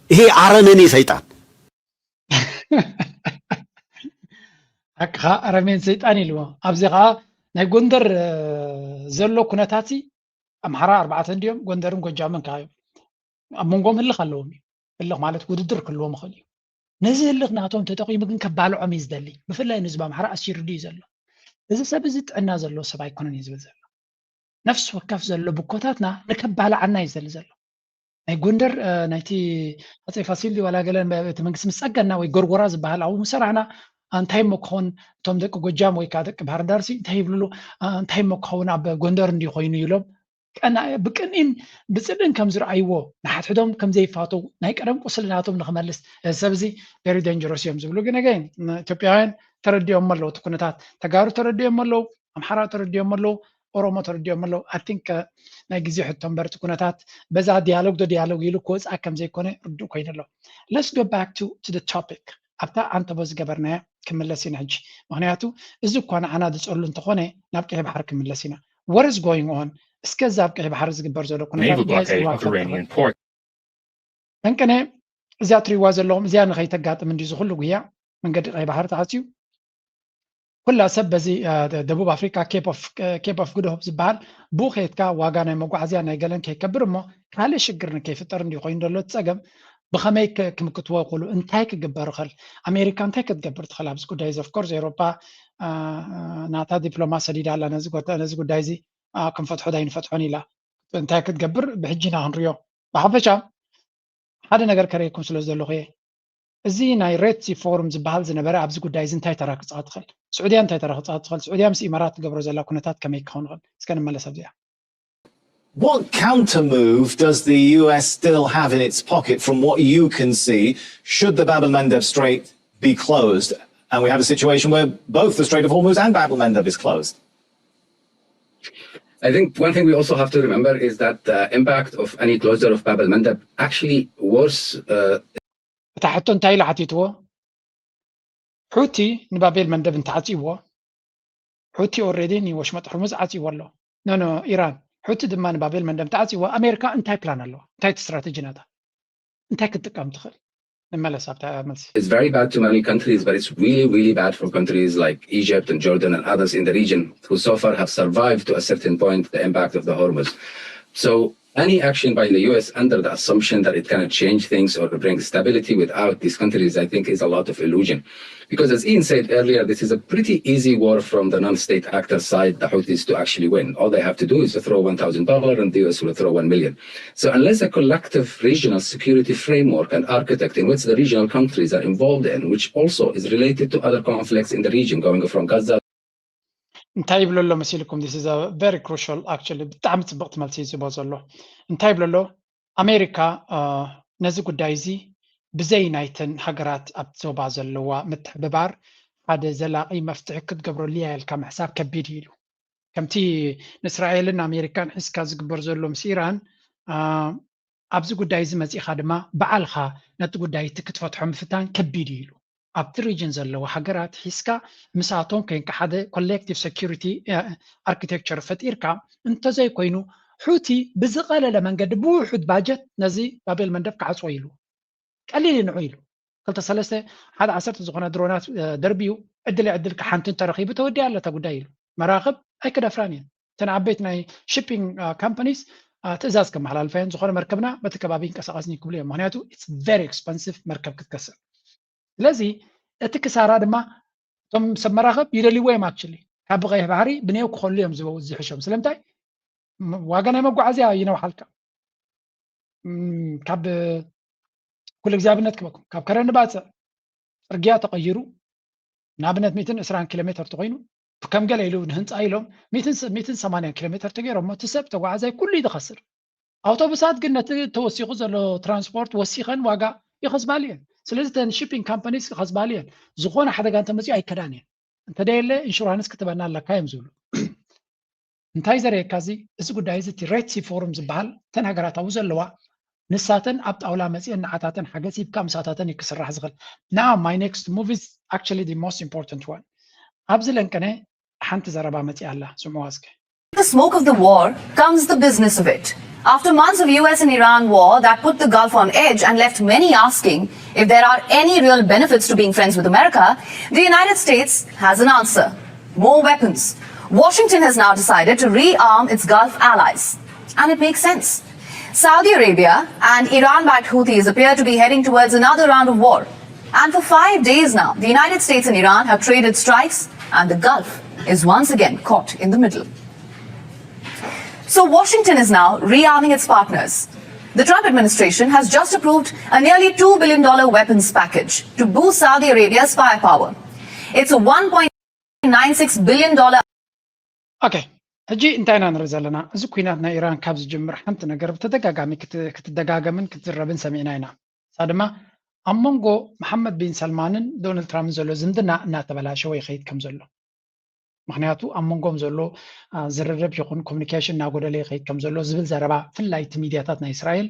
ይሄ አረመኔ ሰይጣን። ሓቅኻ፣ ኣረሜን ሰይጣን ኢልዎ። ኣብዚ ኸዓ ናይ ጎንደር ዘሎ ኩነታት ኣምሓራ ኣርባዕተ እንዲዮም፣ ጎንደርን ጎጃምን ከዓ እዮም። ኣብ መንጎም ህልኽ ኣለዎም እዩ። ህልኽ ማለት ውድድር ክህልዎም ይኽእል እዩ። ነዚ ህልኽ ናቶም ተጠቒሙ ግን ከባልዖም እዩ ዝደሊ። ብፍላይ ንህዝቢ ኣምሓራ ኣሲሩ ድዩ ዘሎ? እዚ ሰብ እዚ ጥዕና ዘለዎ ሰብ ኣይኮነን እዩ ዝብል ዘሎ። ነፍሲ ወከፍ ዘሎ ብኮታትና ንከባልዓና እዩ ዝደሊ ዘሎ። ናይ ጎንደር ናይቲ ኣፀይ ፋሲል ዋላ ገለ እቲ መንግስቲ ምስ ፀገና ወይ ጎርጎራ ዝበሃል ኣብኡ ምስ ሰራሕና እንታይ እሞ ክኸውን እቶም ደቂ ጎጃም ወይ ከዓ ደቂ ባህር ዳር ሲ እንታይ ይብልሉ እንታይ እሞ ክኸውን ኣብ ጎንደር እንዲ ኮይኑ ኢሎም ብቅንኢን ብፅልእን ከም ዝረኣይዎ ንሓድሕዶም ከም ዘይፋተው ናይ ቀደም ቁስሊ ናቶም ንክመልስ እዚ ሰብ እዚ very dangerous እዮም ዝብሉ ግን ገ ኢትዮጵያውያን ተረዲኦም ኣለዉ እቲ ኩነታት ተጋሩ ተረዲኦም ኣለዉ ኣምሓራ ተረዲኦም ኣለዉ ኦሮሞ ተረዲኦም ኣለዉ I think ናይ ግዜ ሕቶ እምበር እቲ ኩነታት በዛ ዲያሎግ ዶ ዲያሎግ ኢሉ ክወፅኣ ከም ዘይኮነ ርዱእ ኮይኑ ኣሎ let's go back to to the topic ኣብታ ኣንተቦ ዝገበርናያ ክምለስ ኢና ሕጂ ምክንያቱ እዚ እኳ ንዓና ዝፀሉ እንተኾነ ናብ ቀይ ባሕሪ ክምለስ ኢና what is going on እስከ እዚ ኣብ ቀይ ባሕሪ ዝግበር ዘሎ ኩነታት Naval blockade of Iranian ports. እንቅነ እዚኣ ትሪዋ ዘለኹም እዚኣ ንኸይተጋጥም እንዲ ዝኩሉ ጉያ መንገዲ ቀይ ባሕሪ ተዓፅዩ ኩላ ሰብ በዚ ደቡብ ኣፍሪካ ኬፕ ኦፍ ጉድ ሆፕ ዝበሃል ብኡ ከየትካ ዋጋ ናይ መጓዓዝያ ናይ ገለን ከይከብር እሞ ካልእ ሽግር ንከይፍጠር እንዲ ኮይኑ ዘሎ እቲ ፀገም ብኸመይ ክምክትዎ ይኽእሉ እንታይ ክግበር ይኽእል ኣሜሪካ እንታይ ክትገብር ትኽእል ኣብዚ ጉዳይ እዚ ኦፍኮርስ ኤሮፓ ናታ ዲፕሎማ ሰዲዳ ኣላ ነዚ ጉዳይ እዚ ክንፈትሖ ዳይንፈትሖን ኢላ እንታይ ክትገብር ብሕጂ ኢና ክንሪኦ ብሓፈሻ ሓደ ነገር ከርእየኩም ስለ ዘለኹ እየ እዚ ናይ ሬድ ሲ ፎሩም ዝበሃል ዝነበረ ኣብዚ ጉዳይ እዚ እንታይ ተራ ክፃወት ትኽእል ስዑድያ እንታይ ተራ ክፃወት ትኽእል ስዑድያ ምስ ኢማራት ትገብሮ ዘላ ኩነታት ከመይ ክኸውን ይኽእል እስከ ንመለስ ኣብዚኣ What counter move does the U S still have in its pocket from what you can see should the Bab el Mandeb Strait be closed? And we have a situation where both the Strait of Hormuz and Bab el Mandeb is closed. I think one thing we also have to remember is that the impact of any closure of Bab al Mandab actually worse. Uh, እታ ሕቶ እንታይ ኢሉ ሓቲትዎ ሑቲ ንባቤል መንደብ እንተዓፂዎ ሑቲ already ንወሽመጥ ሕርሙዝ ዓፂዎ ኣሎ ኖ ኖ ኢራን ሑቲ ድማ ንባቤል መንደብ እንተዓፂዎ ኣሜሪካ እንታይ ፕላን ኣለዋ እንታይ ስትራቴጂ ናታ እንታይ ክትጥቀም ትኽእል ንመለስ ኣብታ መልሲ It's very bad to many countries, but it's really, really bad for countries like Egypt and Jordan and others in the region who so far have survived to a certain point the impact of the Hormuz. So any action by the U S under the assumption that it can change things or bring stability without these countries, I think, is a lot of illusion. Because as Ian said earlier, this is a pretty easy war from the non-state actor side, the Houthis, to actually win. All they have to do is to throw one thousand dollars and the U S will throw one million. So unless a collective regional security framework and architect in which the regional countries are involved in, which also is related to other conflicts in the region, going from Gaza እንታይ ይብሎ ኣሎ መሲልኩም this is a very crucial actually ብጣዕሚ ፅብቕቲ መልሲ ዝቦ ዘሎ እንታይ ይብሎ ኣሎ ኣሜሪካ ነዚ ጉዳይ እዚ ብዘይ ናይተን ሃገራት ኣብ ዞባ ዘለዋ ምትሕብባር ሓደ ዘላቒ መፍትሒ ክትገብረሉ እያ ኢልካ ምሕሳብ ከቢድ እዩ ኢሉ ከምቲ ንእስራኤልን ኣሜሪካን ሒዝካ ዝግበር ዘሎ ምስ ኢራን ኣብዚ ጉዳይ እዚ መፂእኻ ድማ በዓልኻ ነቲ ጉዳይ እቲ ክትፈትሖ ምፍታን ከቢድ እዩ ኢሉ ኣብቲ ሪጅን ዘለዉ ሃገራት ሒዝካ ምስኣቶም ኮንካ ሓደ collective security architecture ፈጢርካ እንተዘይኮይኑ ሑቲ ብዝቐለለ መንገዲ ብውሑድ ባጀት ነዚ ባቤል መንደብ ክዓፅዎ ኢሉ ቀሊል ንዑ ኢሉ ክልተ ሰለስተ ሓደ ዓሰርተ ዝኾነ ድሮናት ደርቢዩ ዕድል ዕድል ሓንቲ እንተረኺቡ ተወዲኣ ኣለታ ጉዳይ ኢሉ መራኽብ ኣይክደፍራን እየን እተን ዓበይቲ ናይ shipping companies ትእዛዝ ከመሓላልፋ እየን ዝኾነ መርከብና በቲ ከባቢ ይንቀሳቐስን ይክብሉ እዮም ምክንያቱ it's very expensive መርከብ ክትከስር ስለዚ እቲ ክሳራ ድማ እቶም ሰብ መራኽብ ይደልይዎ እዮም actually ካብ ቀይሕ ባሕሪ ብኔው ክኸሉ እዮም ዝሕሾም ስለምንታይ ዋጋ ናይ መጓዓዝያ ይነውሓልካ ካብ ኩሉ እግዚኣብነት ክበኩም ካብ ከረን ባፅዕ ፅርግያ ተቐይሩ ንኣብነት ሚትን ዕስራን ኪሎ ሜትር ተኮይኑ ከም ገለ ኢሉ ንህንፃ ኢሎም ሚትን ሰማንያን ኪሎ ሜትር ተገይሮሞ እቲ ሰብ ተጓዓዛይ ኩሉ እዩ ዝኸስር ኣውቶቡሳት ግን ነቲ ተወሲኹ ዘሎ ትራንስፖርት ወሲኸን ዋጋ ይኸስባሉ እየን። ስለዚ እተን ሺፒንግ ካምፓኒስ ይኸስባሉ እየን። ዝኾነ ሓደጋ እንተመፅኡ ኣይከዳን እየን። እንተደየለ ኢንሹራንስ ክትበና ኣለካ እዮም ዝብሉ። እንታይ ዘርእየካ እዚ እዚ ጉዳይ እዚ እቲ ሬድ ሲ ፎሩም ዝበሃል እተን ሃገራት ኣብኡ ዘለዋ ንሳተን ኣብ ጣውላ መፅኤን ንዓታተን ሓገዝ ሂብካ ምሳታተን እዩ ክስራሕ ዝኽእል። Now my next move is actually the most important one። ኣብዚ ለንቀነ ሓንቲ ዘረባ መፅኣ ኣላ፣ ስምዕዋ እስከ። The smoke of the war comes the business of it. After months of U S and Iran war that put the Gulf on edge and left many asking if there are any real benefits to being friends with America, the United States has an answer. More weapons. Washington has now decided to rearm its Gulf allies. And it makes sense. Saudi Arabia and Iran-backed Houthis appear to be heading towards another round of war. And for five days now, the United States and Iran have traded strikes, and the Gulf is once again caught in the middle. So Washington is now rearming its partners. The Trump administration has just approved a nearly two billion dollar weapons package to boost Saudi Arabia's firepower. It's a one point nine six billion dollar ኦኬ፣ ሕጂ እንታይ ኢና ንርኢ ዘለና? እዚ ኩናት ናይ ኢራን ካብ ዝጅምር ሓንቲ ነገር ብተደጋጋሚ ክትደጋገምን ክትዝረብን ሰሚዕና ኢና። እሳ ድማ ኣብ መንጎ መሓመድ ቢን ሰልማንን ዶናልድ ትራምፕን ዘሎ ዝምድና እናተበላሸወ ይኸይድ ከም ዘሎ፣ ምክንያቱ ኣብ መንጎም ዘሎ ዝርርብ ይኹን ኮሚኒኬሽን እናጎደለ ይኸይድ ከም ዘሎ ዝብል ዘረባ ብፍላይ እቲ ሚድያታት ናይ እስራኤል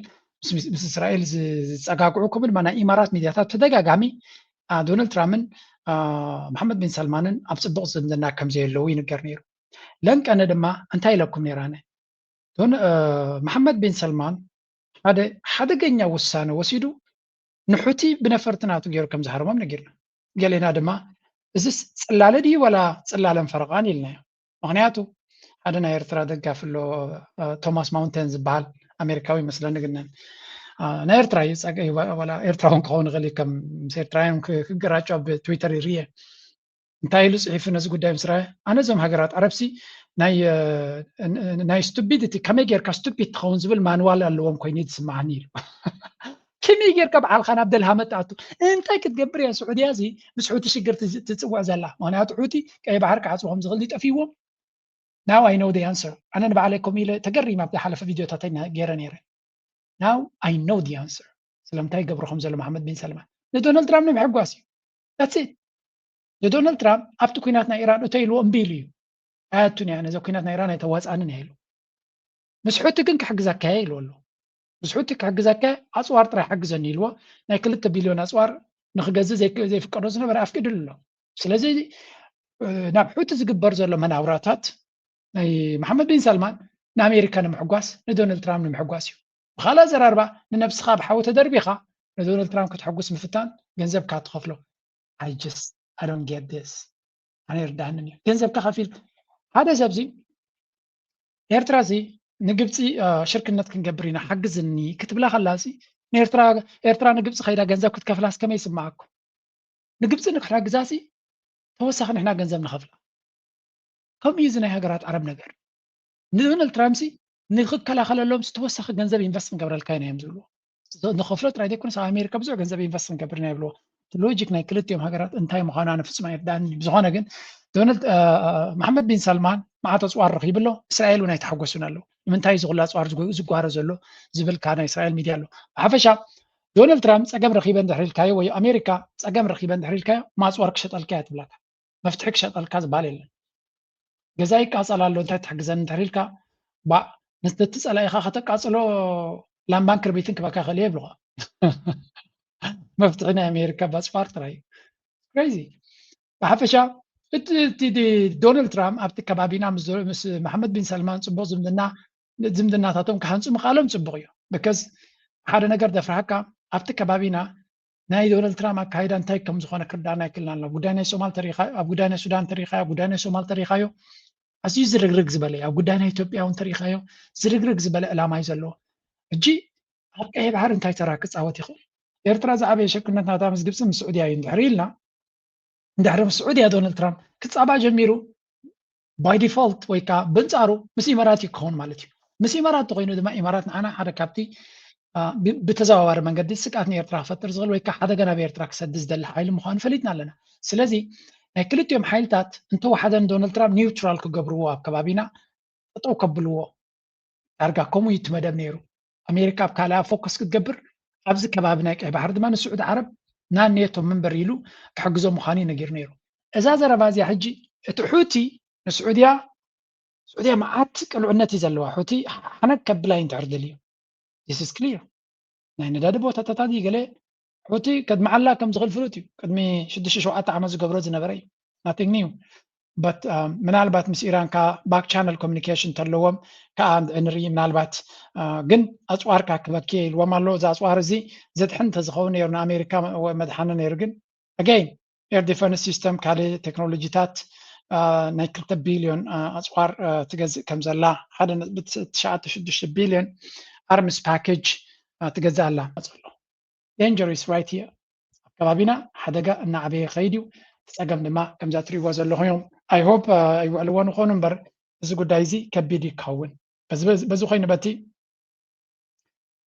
ምስ እስራኤል ዝፀጋግዑ ከምኡ ድማ ናይ ኢማራት ሚድያታት ተደጋጋሚ ዶናልድ ትራምፕን መሓመድ ቢን ሰልማንን ኣብ ፅቡቕ ዝምድና ከም ዘየለዉ ይንገር ነይሩ። ለንቀነ ድማ እንታይ ኢለኩም ነይራነ? መሓመድ ቢን ሰልማን ሓደ ሓደገኛ ውሳነ ወሲዱ ንሑቲ ብነፈርቲ ናቱ ገይሩ ከም ዝሃረሞም ነጊርና። ገሌና ድማ እዚስ ፅላለ ድዩ ዋላ ፅላለን ፈረቓን ኢልናዮ። ምክንያቱ ሓደ ናይ ኤርትራ ደጋፊ ኣሎ ቶማስ ማውንቴን ዝበሃል ኣሜሪካዊ ይመስለኒ፣ ግን ናይ ኤርትራ እዩ። ዋላ ኤርትራውን ክኸውን ይኽእል እዩ፣ ከም ምስ ኤርትራውያን ክገራጮ ኣብ ትዊተር ይርየ። እንታይ ኢሉ ፅሒፉ ነዚ ጉዳይ ምስ ረኣየ፣ ኣነ እዞም ሃገራት ዓረብሲ ናይ ስቱፒዲቲ ከመይ ጌርካ ስቱፒድ ትኸውን ዝብል ማንዋል ኣለዎም ኮይኑ እዩ ዝስማዓኒ ኢሉ። ከመይ ጌርካ በዓልካ ናብ ደልሃመ ትኣቱ? እንታይ ክትገብር እያ ስዑድያ እዚ ምስ ሑቲ ሽግር ትፅውዕ ዘላ? ምክንያቱ ሑቲ ቀይ ባሕሪ ክዓፅዎ ከም ዝኽእል ጠፊዎም። Now I know the answer። ኣነ ንባዕለይ ከምኡ ኢለ ተገሪመ ኣብ ዝሓለፈ ቪድዮታተይ ገይረ ነይረ። Now I know the answer። ስለምንታይ ይገብሮ ከም ዘሎ መሓመድ ቢን ሰልማን ንዶናልድ ትራምፕ ንምሕጓስ እዩ። That's it። ንዶናልድ ትራምፕ ኣብቲ ኩናት ናይ ኢራን እቶ ኢልዎ እምቢ ኢሉ እዩ። ኣያቱን እያ ነዚ ኩናት ናይ ኢራን ኣይተዋፅኣንን እያ ኢሉ። ምስ ሑቲ ግን ክሕግዘካ እየ ኢልዎ ኣሎ። ምስ ሑቲ ክሕግዘካ እየ፣ ኣፅዋር ጥራይ ሓግዘኒ ኢልዎ። ናይ ክልተ ቢልዮን ኣፅዋር ንክገዝእ ዘይፍቀዶ ዝነበረ ኣፍቂድሉ ኣሎ። ስለዚ ናብ ሑቲ ዝግበር ዘሎ መናውራታት ናይ መሓመድ ቢን ሰልማን ንኣሜሪካ ንምሕጓስ ንዶናልድ ትራምፕ ንምሕጓስ እዩ። ብካልእ ኣዘራርባ ንነብስኻ ብሓዊ ተደርቢኻ ንዶናልድ ትራምፕ ከተሕጉስ ምፍታን ገንዘብካ ትኸፍሎ። I just I don't get this። ኣነ ይርዳእንን እዩ። ገንዘብካ ከፊል ሓደ ሰብዚ ኤርትራ ሲ ንግብፂ ሽርክነት ክንገብር ኢና ሓግዝኒ ክትብላ ከላ ሲ ንኤርትራ ኤርትራ ንግብፂ ከይዳ ገንዘብ ክትከፍላስ ከመይ ይስማዓኩም? ንግብፂ ንክሕግዛ ሲ ተወሳኺ ንሕና ገንዘብ ንኸፍላ። ከምኡ እዩ እዚ ናይ ሃገራት ዓረብ ነገር። ንዶናልድ ትራምፕ ሲ ንክከላኸለሎም ተወሳኺ ገንዘብ ኢንቨስት ክንገብረልካ ኢና እዮም ዝብልዎ። ንኸፍሎ ጥራይ ዘይኮነስ ኣብ ኣሜሪካ ብዙሕ ገንዘብ ኢንቨስት ክንገብር ኢና ይብልዎ። ሎጂክ ናይ ክልቲኦም ሃገራት እንታይ ምዃኑ ኣነ ፍጹም ኣይርዳእንን እዩ። ብዝኾነ ግን ዶናልድ መሓመድ ቢን ሰልማን መዓት ኣፅዋር ረኺቡ ኣሎ። እስራኤል እውን ኣይተሓጎሱን ኣለዉ። ንምንታይ እዚ ኩሉ ኣፅዋር ዝጓረ ዘሎ ዝብል ከዓ ናይ እስራኤል ሚድያ ኣሎ። ብሓፈሻ ዶናልድ ትራምፕ ፀገም ረኺበ እንድሕር ኢልካዮ ወይ ኣሜሪካ ፀገም ረኺበ እንድሕር ኢልካዮ ማፅዋር ክሸጠልካ እያ ትብላካ። መፍትሒ ክሸጠልካ ዝበሃል የለን። ገዛ ይቃፀል ኣሎ እንታይ ትሕግዘኒ እንድሕር ኢልካ ባእ ነቲ ፀላኢኻ ከተቃፅሎ ላምባን ክርቢትን ክበካ ይኽእል እየ ይብልኻ። መፍትሒ ናይ ኣሜሪካ ባፅዋር ጥራይ እዩ። Crazy። ብሓፈሻ እቲ ዶናልድ ትራምፕ ኣብቲ ከባቢና ምስ መሓመድ ቢን ሰልማን ፅቡቅ ዝምድና ዝምድናታቶም ክሃንፁ ምኽኣሎም ፅቡቅ እዩ። ብከዝ ሓደ ነገር ደፍርሃካ ኣብቲ ከባቢና ናይ ዶናልድ ትራምፕ ኣካይዳ እንታይ ከም ዝኾነ ክርዳእና ኣይክእልናን ኣሎ። ጉዳይ ናይ ሶማል ተሪኻ ኣብ ጉዳይ ናይ ሱዳን ተሪኻዮ ኣብ ጉዳይ ናይ ሶማል ተሪኻዮ ኣዝዩ ዝርግርግ ዝበለ እዩ። ኣብ ጉዳይ ናይ ኢትዮጵያ እውን ተሪኻዮ ዝርግርግ ዝበለ ዕላማ እዩ ዘለዎ። ሕጂ ኣብ ቀይሕ ባሕሪ እንታይ ተራ ክፃወት ይኽእል? ኤርትራ ዝዓበየ ሽርክነት ናታ ምስ ግብፂ ምስ ስዑድያ እዩ እንድሕር ኢልና እንድሕር ምስ ስዑድያ ዶናልድ ትራምፕ ክፃባእ ጀሚሩ by default ወይ ከዓ ብንፃሩ ምስ ኢማራት እዩ ክኸውን ማለት እዩ። ምስ ኢማራት ተኮይኑ ድማ ኢማራት ንዓና ሓደ ካብቲ ብተዘዋዋሪ መንገዲ ስግኣት ንኤርትራ ክፈጥር ዝኽእል ወይ ከዓ ሓደጋ ናብ ኤርትራ ክሰዲ ዝደሊ ሓይሊ ምዃኑ ፈሊጥና ኣለና። ስለዚ ናይ ክልቲኦም ሓይልታት እንተወሓደ ንዶናልድ ትራምፕ ኒውትራል ክገብርዎ ኣብ ከባቢና ጠጠው ከብልዎ ዳርጋ ከምኡ እዩ እቲ መደብ ነይሩ። ኣሜሪካ ኣብ ካልኣ ፎከስ ክትገብር፣ ኣብዚ ከባቢ ናይ ቀይ ባሕሪ ድማ ንስዑዲ ዓረብ ናን ኔቶ መንበር ኢሉ ክሕግዞ ምዃኑ እዩ ነጊሩ ነይሩ። እዛ ዘረባ እዚኣ ሕጂ እቲ ሑቲ ንስዑድያ፣ ስዑድያ መዓት ቅሉዕነት እዩ ዘለዋ። ሑቲ ሓነግ ከብላ እዩ እንድሕር ደልዩ። This is clear። ናይ ነዳዲ ቦታታት እዩ ገለ ሑቲ ከድምዓላ ከም ዝኽእል ፍሉጥ እዩ። ቅድሚ ሽዱሽተ ሸውዓተ ዓመት ዝገብሮ ዝነበረ እዩ። Nothing new። But ምናልባት ምስ ኢራን ከኣ back channel communication ተለዎም ከኣ ንርኢ ምናልባት። ግን ኣፅዋር ከኣ ክበኪ ኢልዎም ኣሎ። እዚ ኣፅዋር እዚ ዘድሕን እንተዝኸውን ነይሩ ንኣሜሪካ መድሓኒ ነይሩ። ግን again air defense system ካልእ ቴክኖሎጂታት ናይ ክልተ ቢልዮን ኣፅዋር ትገዝእ ከም ዘላ፣ ሓደ ነጥቢ ትሽዓተ ሽዱሽተ ቢልዮን arms package ትገዝእ ኣላ። ዘሎ danger is right here። ኣብ ከባቢና ሓደጋ እናዓበየ ይኸይድ እዩ። እቲ ፀገም ድማ ከምዛ ትሪእዎ ዘለኹም እዮም። I hope ኣይውዕልዎን ይኾኑ እምበር እዚ ጉዳይ እዚ ከቢድ ይከውን። በዚ በዚ ኮይኑ በቲ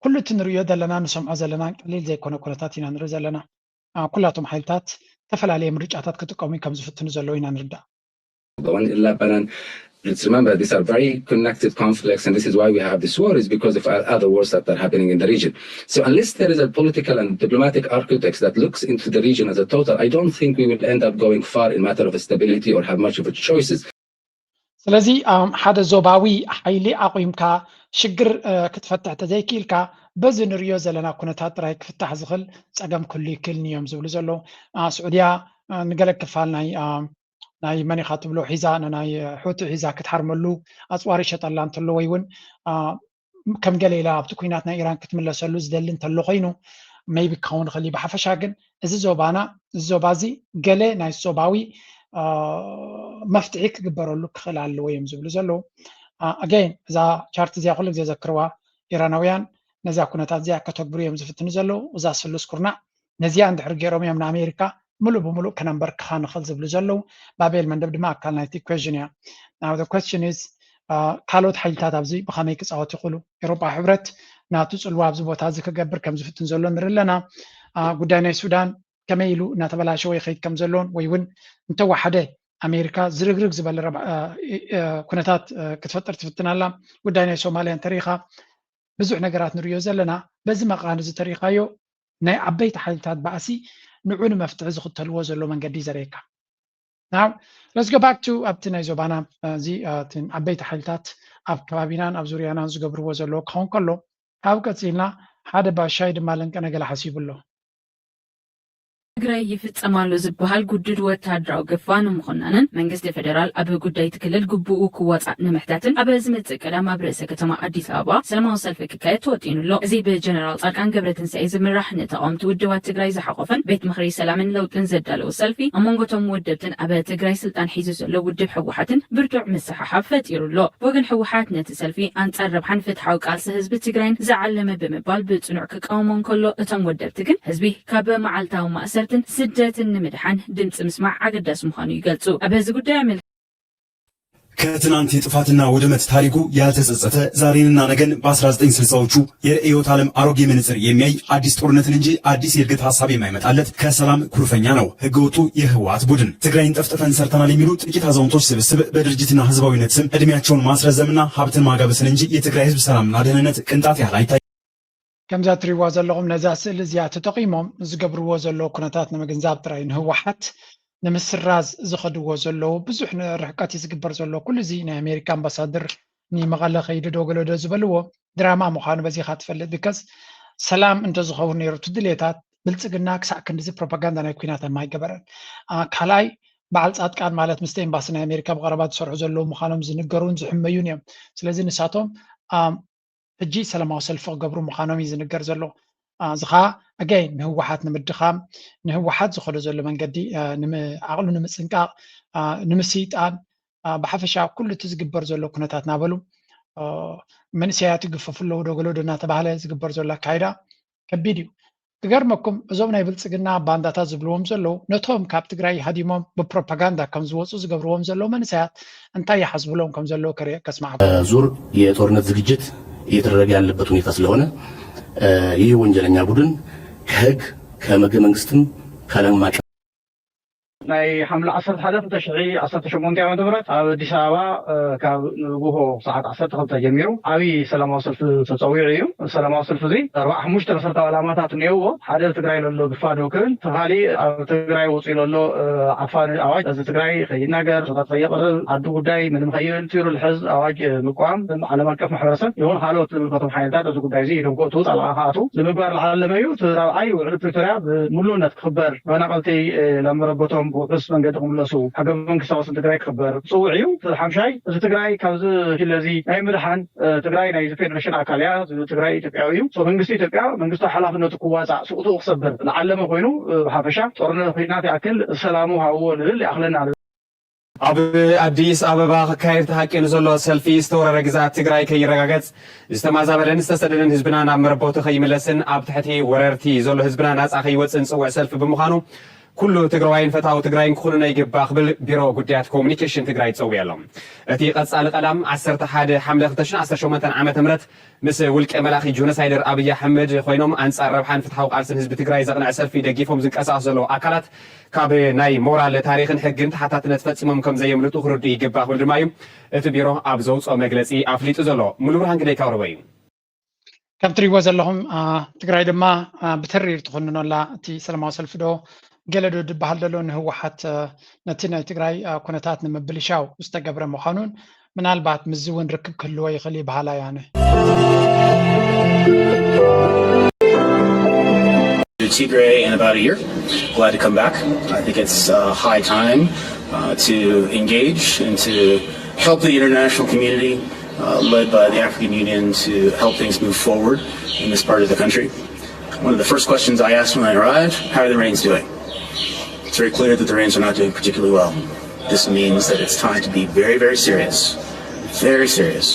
ኩሉ እቲ ንርእዮ ዘለና ንሰምዖ ዘለናን ቀሊል ዘይኮነ ኩነታት ኢና ንርኢ ዘለና። ኩላቶም ሓይልታት ዝተፈላለየ ምርጫታት ክጥቀሙ ከም ዝፍትኑ ዘለዉ ኢና ንርዳእ። One in Lebanon. Let's remember these are very connected conflicts, and this is why we have this war, is because of other wars that are happening in the region. So unless there is a political and diplomatic architect that looks into the region as a total, I don't think we will end up going far in matter of stability or have much of a choices. ስለዚ ሓደ ዞባዊ ሓይሊ ኣቑምካ ሽግር ክትፈትሕ ተዘይክኢልካ፣ በዚ ንሪኦ ዘለና ኩነታት ጥራይ ክፍታሕ ዝኽእል ጸገም ክህሉ ይክእልን እዮም ዝብሉ ዘለዉ። ስዑድያ ንገለ ክፋል ናይ ናይ መን ኢኻ ትብሎ ሒዛ፣ ናይ ሑቲ ሒዛ ክትሃርመሉ ኣፅዋር ይሸጠላ እንተሎ ወይ እውን ከም ገለ ኢላ ኣብቲ ኩናት ናይ ኢራን ክትምለሰሉ ዝደሊ እንተሎ ኮይኑ maybe ክኸውን ይኽእል እዩ። ብሓፈሻ ግን እዚ ዞባና፣ እዚ ዞባ እዚ ገለ ናይ ዞባዊ መፍትሒ ክግበረሉ ክኽእል ኣለዎ እዮም ዝብሉ ዘለዉ። Again እዛ ቻርት እዚኣ ኩሉ ግዜ ዘክርዋ፣ ኢራናውያን ነዛ ኩነታት እዚኣ ከተግብሩ እዮም ዝፍትኑ ዘለዉ። እዛ ስሉስ ኩርናዕ ነዚኣ እንድሕር ገይሮም እዮም ንኣሜሪካ ምሉእ ብምሉእ ከነንበርክኻ ንኽእል ዝብሉ ዘለዉ። ባቤል መንደብ ድማ ኣካል ናይቲ equation እያ። Now the question is ካልኦት ሓይልታት ኣብዚ ብኸመይ ክፃወት ይኽእሉ? ኤውሮጳ ሕብረት ናቱ ፅልዋ ኣብዚ ቦታ እዚ ክገብር ከም ዝፍትን ዘሎ ንርኢ ኣለና። ጉዳይ ናይ ሱዳን ከመይ ኢሉ እናተበላሸወ ይኸይድ ከም ዘሎን ወይ እውን እንተወሓደ ኣሜሪካ ዝርግርግ ዝበለ ኩነታት ክትፈጥር ትፍትን ኣላ። ጉዳይ ናይ ሶማልያ እንተሪኢኻ ብዙሕ ነገራት ንርእዮ ዘለና። በዚ መቓን እዚ ተሪኢኻዮ ናይ ዓበይቲ ሓይልታት ባእሲ ንዑ ንመፍትሒ ዝኽተልዎ ዘሎ መንገዲ ዘርእየካ። Now let's go back to ኣብቲ ናይ ዞባና እዚ ዓበይቲ ሓይልታት ኣብ ከባቢናን ኣብ ዙርያናን ዝገብርዎ ዘለዎ ክኸውን ከሎ፣ ካብ ቀፂልና ሓደ ባሻይ ድማ ለንቀነ ገለ ሓሲቡ ኣሎ። ትግራይ ይፍጸም ኣሎ ዝበሃል ግዱድ ወታደራዊ ግፋ ንምኹናንን መንግስቲ ፌደራል ኣብ ጉዳይ እቲ ክልል ግቡኡ ክዋጻእ ንምሕታትን ኣብ ዝመጽእ ቀዳም ኣብ ርእሰ ከተማ ኣዲስ ኣበባ ሰላማዊ ሰልፊ ክካየድ ተወጢኑ ኣሎ። እዚ ብጀነራል ጻድቃን ገብረትንሳኤ ዝምራሕ ንተቓወምቲ ውድባት ትግራይ ዝሓቖፈን ቤት ምኽሪ ሰላምን ለውጥን ዘዳለዎ ሰልፊ ኣብ መንጎ እቶም ወደብትን ኣብ ትግራይ ስልጣን ሒዙ ዘሎ ውድብ ህወሓትን ብርቱዕ ምስሕሓብ ፈጢሩ ኣሎ። ብወገን ህወሓት ነቲ ሰልፊ ኣንጻር ረብሓን ፍትሓዊ ቃልሲ ህዝቢ ትግራይን ዝዓለመ ብምባል ብጽኑዕ ክቃወሞ እንከሎ እቶም ወደብቲ ግን ህዝቢ ካብ መዓልታዊ ማእሰርትን ስደትን ንምድሓን ድምፂ ምስማዕ ኣገዳሲ ምዃኑ ይገልፁ። ኣብ እዚ ጉዳይ ኣመልኪ ከትናንት የጥፋትና ውድመት ታሪኩ ያልተጸጸተ ዛሬንና ነገን በ1960ዎቹ የርዕዮተ ዓለም አሮጌ መነጽር የሚያይ አዲስ ጦርነትን እንጂ አዲስ የእድገት ሐሳብ የማይመጣለት ከሰላም ኩርፈኛ ነው ህገወጡ የህወሓት ቡድን። ትግራይን ጠፍጥፈን ሰርተናል የሚሉ ጥቂት አዛውንቶች ስብስብ በድርጅትና ህዝባዊነት ስም እድሜያቸውን ማስረዘምና ሀብትን ማጋበስን እንጂ የትግራይ ህዝብ ሰላምና ደህንነት ቅንጣት ያህል አይታይ። ከምዛ ትሪዋ ዘለኹም ነዛ ስእሊ እዚኣ ተጠቒሞም ዝገብርዎ ዘለዉ ኩነታት ንምግንዛብ ጥራይ ንህወሓት ንምስራዝ ዝኸድዎ ዘለዉ ብዙሕ ርሕቀት እዩ ዝግበር ዘሎ። ኩሉ እዚ ናይ ኣሜሪካ ኣምባሳደር ንመቐለ ከይዱ ዶገለዶ ዝበልዎ ድራማ ምዃኑ በዚኻ ትፈልጥ። ቢካዝ ሰላም እንተዝኸውን ነይሩ እቲ ድሌታት ብልፅግና ክሳዕ ክንድዚ ፕሮፓጋንዳ ናይ ኩናት ኣይገበረን። ካልኣይ በዓል ፃድቃን ማለት ምስቲ ኤምባሲ ናይ ኣሜሪካ ብቐረባ ዝሰርሑ ዘለዉ ምዃኖም ዝንገሩን ዝሕመዩን እዮም። ስለዚ ንሳቶም ሕጂ ሰላማዊ ሰልፊ ክገብሩ ምዃኖም እዩ ዝንገር ዘሎ። እዚ ከዓ ኣጋይን ንህወሓት ንምድኻም ንህወሓት ዝኸዶ ዘሎ መንገዲ ዓቕሉ ንምፅንቃቕ ንምስይጣን ብሓፈሻ ኩሉ እቲ ዝግበር ዘሎ ኩነታት ናበሉ መንእሰያት ይግፈፉ ኣለዉ ዶ ገለ ዶ እናተባህለ ዝግበር ዘሎ ኣካይዳ ከቢድ እዩ። ክገርመኩም እዞም ናይ ብልፅግና ባንዳታት ዝብልዎም ዘለዉ ነቶም ካብ ትግራይ ሃዲሞም ብፕሮፓጋንዳ ከም ዝወፁ ዝገብርዎም ዘለዉ መንእሰያት እንታይ ይሓስብሎም ከም ዘለዉ ከስማዕኩም። ዙር የጦርነት ዝግጅት እየተደረገ ያለበት ሁኔታ ስለሆነ ይህ ወንጀለኛ ቡድን ከህግ ከህገ መንግስትም ከዓለም አቀፍ ናይ ሓምለ ዓሰርተ ሓደ ክልተ ሽሕ ዓሰርተ ሸሞንተ ዓመተ ምህረት ኣብ ኣዲስ ኣበባ ካብ ንጉሆ ሰዓት ዓሰርተ ክልተ ጀሚሩ ዓብዪ ሰላማዊ ሰልፊ ተፀዊዑ እዩ። ሰላማዊ ሰልፊ እዚ ኣርባዓ ሓሙሽተ መሰረታዊ ዕላማታት እኒአዎ። ሓደ ትግራይ ለሎ ግፋ ደው ክብል፣ ተኻሊ ኣብ ትግራይ ወፂኡ ለሎ ዓፋኒ ኣዋጅ እዚ ትግራይ ከይናገር፣ ሸታት ከየቕርብ፣ ዓዲ ጉዳይ ምንም ከይብል፣ ትሩ ልሕዝ ኣዋጅ ምቋም፣ ዓለም ኣቀፍ ማሕበረሰብ ይኹን ካልኦት ዝምልከቶም ሓይልታት እዚ ጉዳይ እዚ ኢዶም ክእቱ ጣልቃ ክኣቱ ንምግባር ዝዓለመ እዩ። እቲ ራብዓይ ውዕሊ ፕሪቶርያ ብምሉእነት ክኽበር፣ ተፈናቐልቲ ናብ መረበቶም ብውሑስ መንገዲ ክምለሱ፣ ሕገ መንግስታዊ ስም ትግራይ ክኽበር ዝፅውዕ እዩ። እቲ ሓምሻይ እዚ ትግራይ ካብዚ ሽለዚ ናይ ምድሓን ትግራይ ናይ ፌደሬሽን ኣካል እያ። ትግራይ ኢትዮጵያዊ እዩ። መንግስቲ ኢትዮጵያ መንግስታዊ ሓላፍነቱ ክዋፃእ፣ ስቕትኡ ክሰብር ዝዓለመ ኮይኑ፣ ብሓፈሻ ጦርነት ኩናት ይኣክል፣ ሰላሙ ሃብዎ ንብል ይኣኽለና። ኣብ ኣዲስ ኣበባ ክካየድ ተሃቂኑ ዘሎ ሰልፊ ዝተወረረ ግዝኣት ትግራይ ከይረጋገፅ፣ ዝተማዛበለን ዝተሰደደን ህዝብና ናብ መረቦቱ ከይምለስን ኣብ ትሕቲ ወረርቲ ዘሎ ህዝብና ናፃ ከይወፅእን ዝፅውዕ ሰልፊ ብምዃኑ ኩሉ ትግራዋይን ፈታዊ ትግራይን ክኹንኖ ይግባእ ክብል ቢሮ ጉዳያት ኮሙኒኬሽን ትግራይ ፀዊዑ ኣሎ። እቲ ቀፃሊ ቀዳም ዓሰርተ ሓደ ሓምለ ክልተ ሽሕን ዓሰርተ ሸሞንተን ዓመተ ምህረት ምስ ውልቀ መላኺ ጆኖሳይደር ኣብይ ኣሕመድ ኮይኖም ኣንፃር ረብሓን ፍትሓዊ ቃልስን ህዝቢ ትግራይ ዘቕንዐ ሰልፊ ደጊፎም ዝንቀሳቐሱ ዘለዉ ኣካላት ካብ ናይ ሞራል ታሪኽን ሕግን ተሓታትነት ፈፂሞም ከም ዘየምልጡ ክርድኡ ይግባእ ክብል ድማ እዩ እቲ ቢሮ ኣብ ዘውፅኦ መግለፂ ኣፍሊጡ ዘሎ። ሙሉ ብርሃን ግደይ ካብ ረበ እዩ። ከም ትሪእዎ ዘለኹም ትግራይ ድማ ብተሪር ትኹንኖ ኣላ። እቲ ሰላማዊ ሰልፊ ዶ ገለ ዶ ዝበሃል ዘሎ ንህወሓት ነቲ ናይ ትግራይ ኩነታት ንምብልሻው ዝተገብረ ምዃኑን ምናልባት ምስዚ እውን ርክብ ክህልዎ ይኽእል እዩ በሃላይ ኣነ። Tigray in about a year. Glad to come back. I think it's uh, high time uh, to engage and to help the international community, uh, led by the African Union, to help things move forward in this part of the country. One of the first questions I asked when I arrived, how are the Rains doing? It's very clear that the Rains are not doing particularly well. This means that it's time to be very, very serious, very serious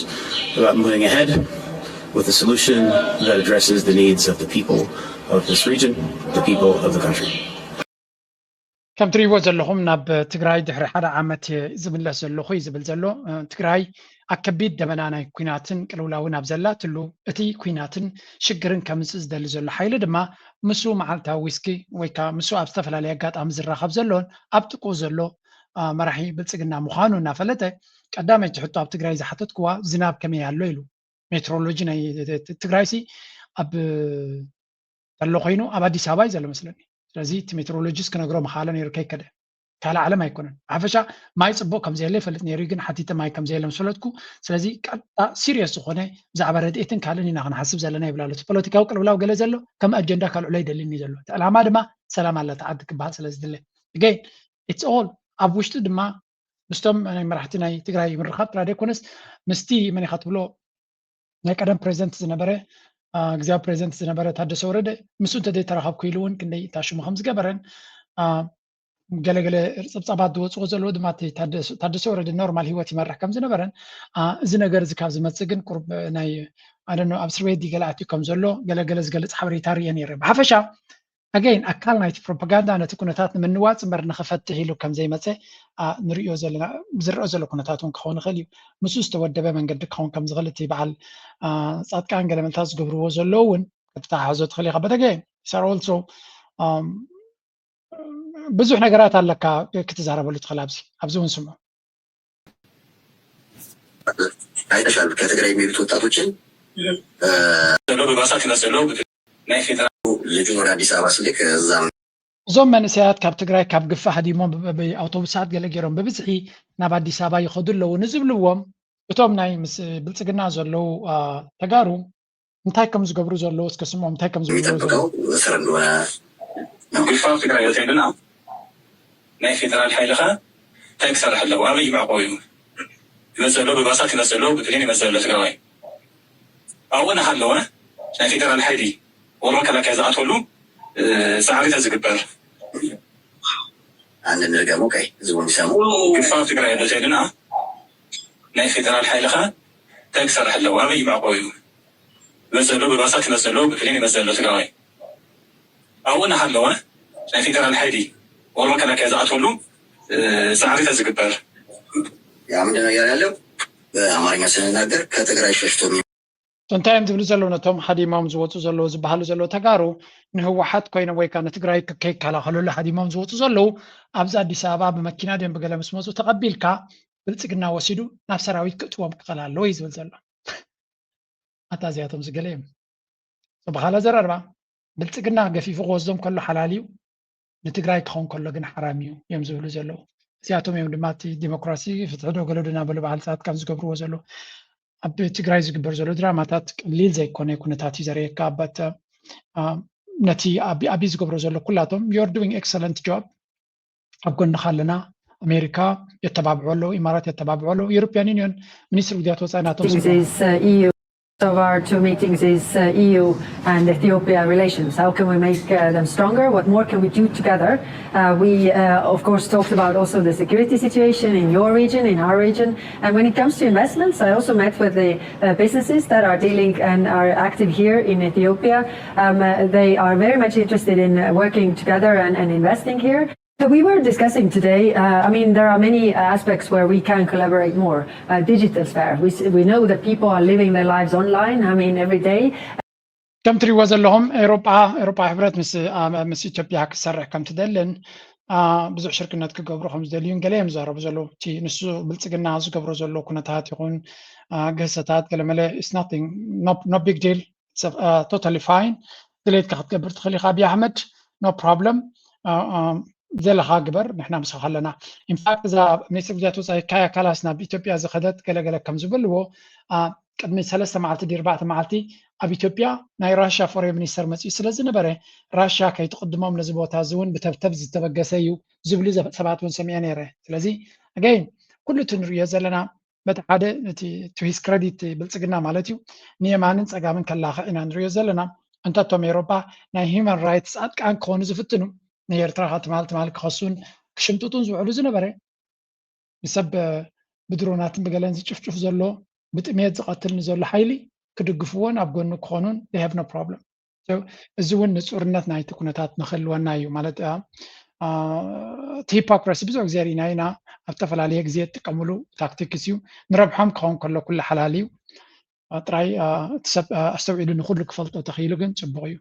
about moving ahead with a solution that addresses the needs of the people of this region, the people of the country. ከም ትሪእዎ ዘለኹም ናብ ትግራይ ድሕሪ ሓደ ዓመት ዝምለስ ዘለኹ እዩ ዝብል ዘሎ። ትግራይ ኣብ ከቢድ ደበና ናይ ኩናትን ቅልውላውን ኣብ ዘላትሉ፣ እቲ ኩናትን ሽግርን ከምፅእ ዝደሊ ዘሎ ሓይሊ ድማ ምስኡ መዓልታዊ ዊስኪ ወይ ከዓ ምስኡ ኣብ ዝተፈላለየ ኣጋጣሚ ዝራኸብ ዘሎን ኣብ ጥቅኡ ዘሎ መራሒ ብልፅግና ምዃኑ እናፈለጠ፣ ቀዳመይቲ ሕቶ ኣብ ትግራይ ዝሓተትክዋ ዝናብ ከመይ ኣሎ ኢሉ። ሜትሮሎጂ ናይ ትግራይሲ ኣብ ዘሎ ኮይኑ ኣብ ኣዲስ ኣበባ እዩ ዘሎ መስለኒ። ስለዚ እቲ ሜትሮሎጂስ ክነግሮ ምኻለ ነይሩ ከይከደ። ካልእ ዓለም ኣይኮነን። ብሓፈሻ ማይ ፅቡቅ ከም ዘየለ ይፈልጥ ነይሩ እዩ፣ ግን ሓቲተ ማይ ከም ዘየለ ምስ ፈለጥኩ፣ ስለዚ ቀጥታ ሲሪየስ ዝኾነ ብዛዕባ ረድኤትን ካልእን ኢና ክንሓስብ ዘለና ይብል ኣሎ። እቲ ፖለቲካዊ ቅልውላው ገለ ዘሎ ከም ኣጀንዳ ከልዕሎ ኣይደልን እዩ ዘሎ። እቲ ዕላማ ድማ ሰላም ኣላ እታ ዓዲ ክበሃል ስለ ዝድለ። Again, it's all ኣብ ውሽጢ ድማ ምስቶም ናይ መራሕቲ ናይ ትግራይ ምርኻብ ጥራይ ዘይኮነስ ምስቲ መን ኢኻ ትብሎ ናይ ቀደም ፕሬዚደንት ዝነበረ ግዝያዊ ፕሬዚደንት ዝነበረ ታደሰ ወረደ ምስኡ እንተዘይተራኸብኩ ኢሉ እውን ክንደይ እታ ሽሙ ከም ዝገበረን ገለገለ ፀብፃባት ዝወፅዎ ዘለዎ ድማ ታደሰ ወረደ ኖርማል ሂወት ይመርሕ ከም ዝነበረን እዚ ነገር እዚ ካብ ዝመፅእ ግን ቁርብ ናይ ኣደኖ ኣብ እስር ቤት ገለ ኣትዩ ከም ዘሎ ገለገለ ዝገልፅ ሓበሬታ ርየ ነይረ። ብሓፈሻ ኣገይን ኣካል ናይቲ ፕሮፓጋንዳ ነቲ ኩነታት ንምንዋፅ እምበር ንኽፈትሕ ኢሉ ከም ዘይመፀ ንሪኦ ዘለና ዝረአ ዘሎ ኩነታት እውን ክኸውን ይኽእል እዩ። ምስኡ ዝተወደበ መንገዲ ክኸውን ከም ዝኽእል እቲ በዓል ፃድቃን ገለመልታት ዝገብርዎ ዘለዉ እውን ክትተሓሕዞ ትኽእል ኢኻ። በተገ ሰር ኦልሶ ብዙሕ ነገራት ኣለካ ክትዛረበሉ ትኽእል ኣብዚ ኣብዚ እውን ስምዑ። አይተሻል ከትግራይ የሚሄዱት ወጣቶችን ዘሎ በባሳት ይመስለው ናይ ፌደራል ልጁን ወደ አዲስ አበባ ሲልክ እዛም እዞም መንእሰያት ካብ ትግራይ ካብ ግፋ ሃዲሞም ብኣውቶቡሳት ገለ ገይሮም ብብዝሒ ናብ ኣዲስ ኣበባ ይኸዱ ኣለዉ ንዝብልዎም እቶም ናይ ምስ ብልፅግና ዘለዉ ተጋሩ እንታይ ከም ዝገብሩ ዘለዉ እስከ ስምዖም እንታይ ከም ዝብሉ ዘለዉ የሚጠብቀው እስር እንደሆነ ግፋ ትግራይ ወፂኡ ና ናይ ፌደራል ሓይልኻ እንታይ ክሰርሕ ኣለዎ ኣበይ ይምዕቆ እዩ ይመፅእ ኣሎ ብባሳት ይመፅእ ኣሎ ብፕሌን ይመፅእ ኣሎ ትግራዋይ ኣብኡ እናሃለወ ናይ ፌደራል ሓይሊ ወር መከላከያ ዝኣትወሉ ፃዕሪ ተዝግበር አንድ እንድገመው ቀይ ህዝቡ እንዲሰሙ ግፋ ትግራይ ኣሎ ዘይልና ናይ ፌደራል ሓይልኻ እንታይ ክሰርሕ ኣለዎ ኣበይ ይምዕቆ እዩ ይመፅእ ኣሎ ብባሳት ይመፅእ ኣሎ ብፕሌን ይመፅእ ኣሎ ትግራዋይ ኣብኡ እናሃለወ ናይ ፌደራል ሓይሊ ወር መከላከያ ዝኣትወሉ ፃዕሪ ተዝግበር ያ ምንድነው እያለ ያለው በአማርኛ ስንናገር ከትግራይ ሸሽቶ እንታይ እዮም ዝብሉ ዘለዉ? ነቶም ሃዲሞም ዝወፁ ዘለዉ ዝበሃሉ ዘለዉ ተጋሩ ንህወሓት ኮይኖም ወይ ከዓ ንትግራይ ከይከላኸሉሉ ሃዲሞም ዝወፁ ዘለዉ ኣብዚ ኣዲስ ኣበባ ብመኪና ድዮም ብገለ ምስ መፁ ተቐቢልካ ብልፅግና ወሲዱ ናብ ሰራዊት ክእትዎም ክኽእል ኣለዎ እዩ ዝብል ዘሎ። ኣታ እዚኣቶም ዝገለ እዮም። ብኻልእ ኣዘራርባ ብልፅግና ገፊፉ ክወስዶም ከሎ ሓላል እዩ፣ ንትግራይ ክኸውን ከሎ ግን ሓራም እዩ እዮም ዝብሉ ዘለዉ። እዚኣቶም እዮም ድማ እቲ ዲሞክራሲ ፍትሒ ዶ ገለ ዶ እናበሉ በዓል ፃድቃን ዝገብርዎ ዘለዉ። ኣብ ትግራይ ዝግበር ዘሎ ድራማታት ቀሊል ዘይኮነ ኩነታት እዩ ዘርእየካ። ኣባት ነቲ ኣቢ ዝገብሮ ዘሎ ኩላቶም you're doing excellent job ኣብ ጎንኻ ኣለና። ኣሜሪካ የተባብዑ ኣለዉ፣ ኢማራት የተባብዑ ኣለዉ፣ European Union ሚኒስትር ጉዳያት ወፃኢ ናቶም of our two meetings is uh, E U and Ethiopia relations. How can we make uh, them stronger? What more can we do together? Uh, we, uh, of course, talked about also the security situation in your region, in our region. And when it comes to investments, I also met with the uh, businesses that are dealing and are active here in Ethiopia. Um, uh, they are very much interested in uh, working together and, and investing here. We were discussing today, uh, I mean, there are many aspects where we can collaborate more. Uh, digital sphere. We, we know that people are living their lives online, I mean, every day. ከም ትሪእዎ ዘለኹም ኤሮጳ ኤሮጳ ሕብረት ምስ ምስ ኢትዮጵያ ክሰርሕ ከም ትደልን ብዙሕ ሽርክነት ክገብሩ ከም ዝደልዩን ገለ እዮም ዝዛረቡ ዘለዉ። እቲ ንሱ ብልፅግና ዝገብሮ ዘሎ ኩነታት ይኹን ግህሰታት ገለመለ is nothing, no big deal, totally fine. ድሌትካ ክትገብር ትኽእል ኢኻ። ኣብይ ኣሕመድ no problem, ዘለኻ ግበር፣ ንሕና ምሳኻ ኣለና። In fact እዛ ሚኒስትር ጉዳያት ወፃኢ ካያ ካላስ ናብ ኢትዮጵያ ዝኸደት ገለገለ ከም ዝበልዎ ቅድሚ ሰለስተ መዓልቲ ድዩ ኣርባዕተ መዓልቲ ኣብ ኢትዮጵያ ናይ ራሽያ ፎሬን ሚኒስተር መፂኡ ስለ ዝነበረ ራሽያ ከይትቕድሞም ነዚ ቦታ እዚ እውን ብተብተብ ዝተበገሰ እዩ ዝብሉ ሰባት እውን ሰሚዐ ነይረ። ስለዚ again ኩሉ እቲ ንሪኦ ዘለና በቲ ሓደ እቲ to his credit ብልፅግና ማለት እዩ ንየማንን ፀጋምን ከላኽዕ ኢና ንሪኦ ዘለና። እንተቶም ኤሮፓ ናይ human rights ፃድቃን ክኾኑ ዝፍትኑ ንኤርትራ ትማል ትማል ክኸሱን ክሽምጥጡን ዝውዕሉ ዝነበረ ንሰብ ብድሮናትን ብገለን ዝጭፍጭፍ ዘሎ ብጥሜት ዝቐትል ንዘሎ ሓይሊ ክድግፍዎን ኣብ ጎኑ ክኾኑን they have no problem። እዚ እውን ንፁርነት ናይቲ ኩነታት ንክህልወና እዩ ማለት እቲ ሂፖክራሲ ብዙሕ ግዜ ርኢና ኢና ኣብ ዝተፈላለየ ግዜ ዝጥቀምሉ ታክቲክስ እዩ። ንረብሖም ክኸውን ከሎ ኩሉ ሓላል እዩ። ጥራይ እቲ ሰብ ኣስተውዒሉ ንኩሉ ክፈልጦ ተኽኢሉ ግን ፅቡቕ እዩ።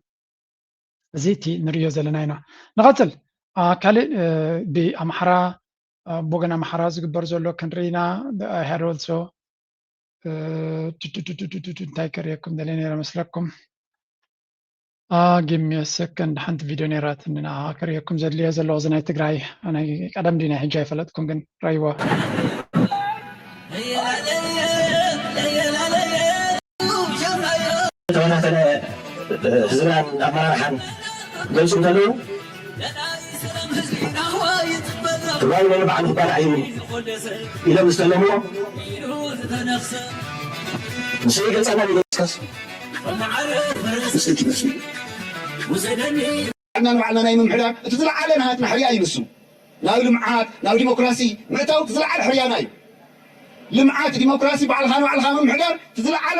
እዚ እቲ ንሪኦ ዘለና ኢና። ንቐፅል። ካልእ ብኣምሓራ ብወገን ኣምሓራ ዝግበር ዘሎ ክንርኢ ኢና። I had also እንታይ ከርእየኩም ደልየ ነይረ መስለኩም? Give me a second፣ ሓንቲ ቪድዮ ነይራትኒ ንዓኣ ከርእየኩም ዘድልየ ዘለኹ። እዚ ናይ ትግራይ ናይ ቀደም ድዩ ናይ ሕጂ ኣይፈለጥኩን ግን ረይዎ። ዝተበታተነ ህዝብናን ኣመራርሓን ገልፁ እንተለዉ ትግራይ ነንባዕሉ ክባላዕ እዩ ኢሎም ዝተለምዎ ንሰይ ገልፀና ይገልፅካስ ንስቲ ትመስሉ ባዕልና ንባዕልና ናይ ምምሕዳር እቲ ዝለዓለ ናሃትና ሕርያ እዩ ንሱ ናብ ልምዓት ናብ ዲሞክራሲ ምእታው እቲ ዝለዓለ ሕርያና እዩ ልምዓት ዲሞክራሲ ባዕልኻ ንባዕልኻ ምምሕዳር እቲ ዝለዓለ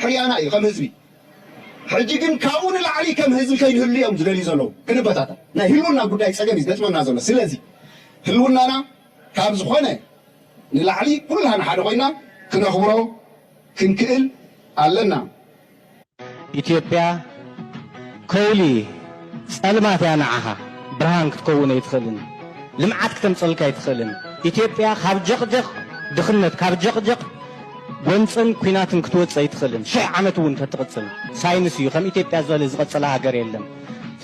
ሕርያና እዩ ከም ህዝቢ ሕጂ ግን ካብኡ ንላዕሊ ከም ህዝቢ ከይንህሉ እዮም ዝደልዩ ዘለዉ ክንበታታ ናይ ህልውና ጉዳይ ፀገም እዩ ዝገጥመና ዘሎ ስለዚ ህልውናና ካብ ዝኾነ ንላዕሊ ኩላና ሓደ ኮይና ክነኽብሮ ክንክእል ኣለና። ኢትዮጵያ ከውሊ ጸልማት እያ ንዓኻ ብርሃን ክትከውን ኣይትኽእልን። ልምዓት ክተምጸልካ ኣይትኽእልን። ኢትዮጵያ ካብ ጀቕጀቕ ድኽነት፣ ካብ ጀቕጀቕ ጎንጽን ኲናትን ክትወጽእ ኣይትኽእልን። ሽሕ ዓመት እውን ተትቕጽል ሳይንስ እዩ። ከም ኢትዮጵያ ዝበለ ዝቐጸለ ሃገር የለን።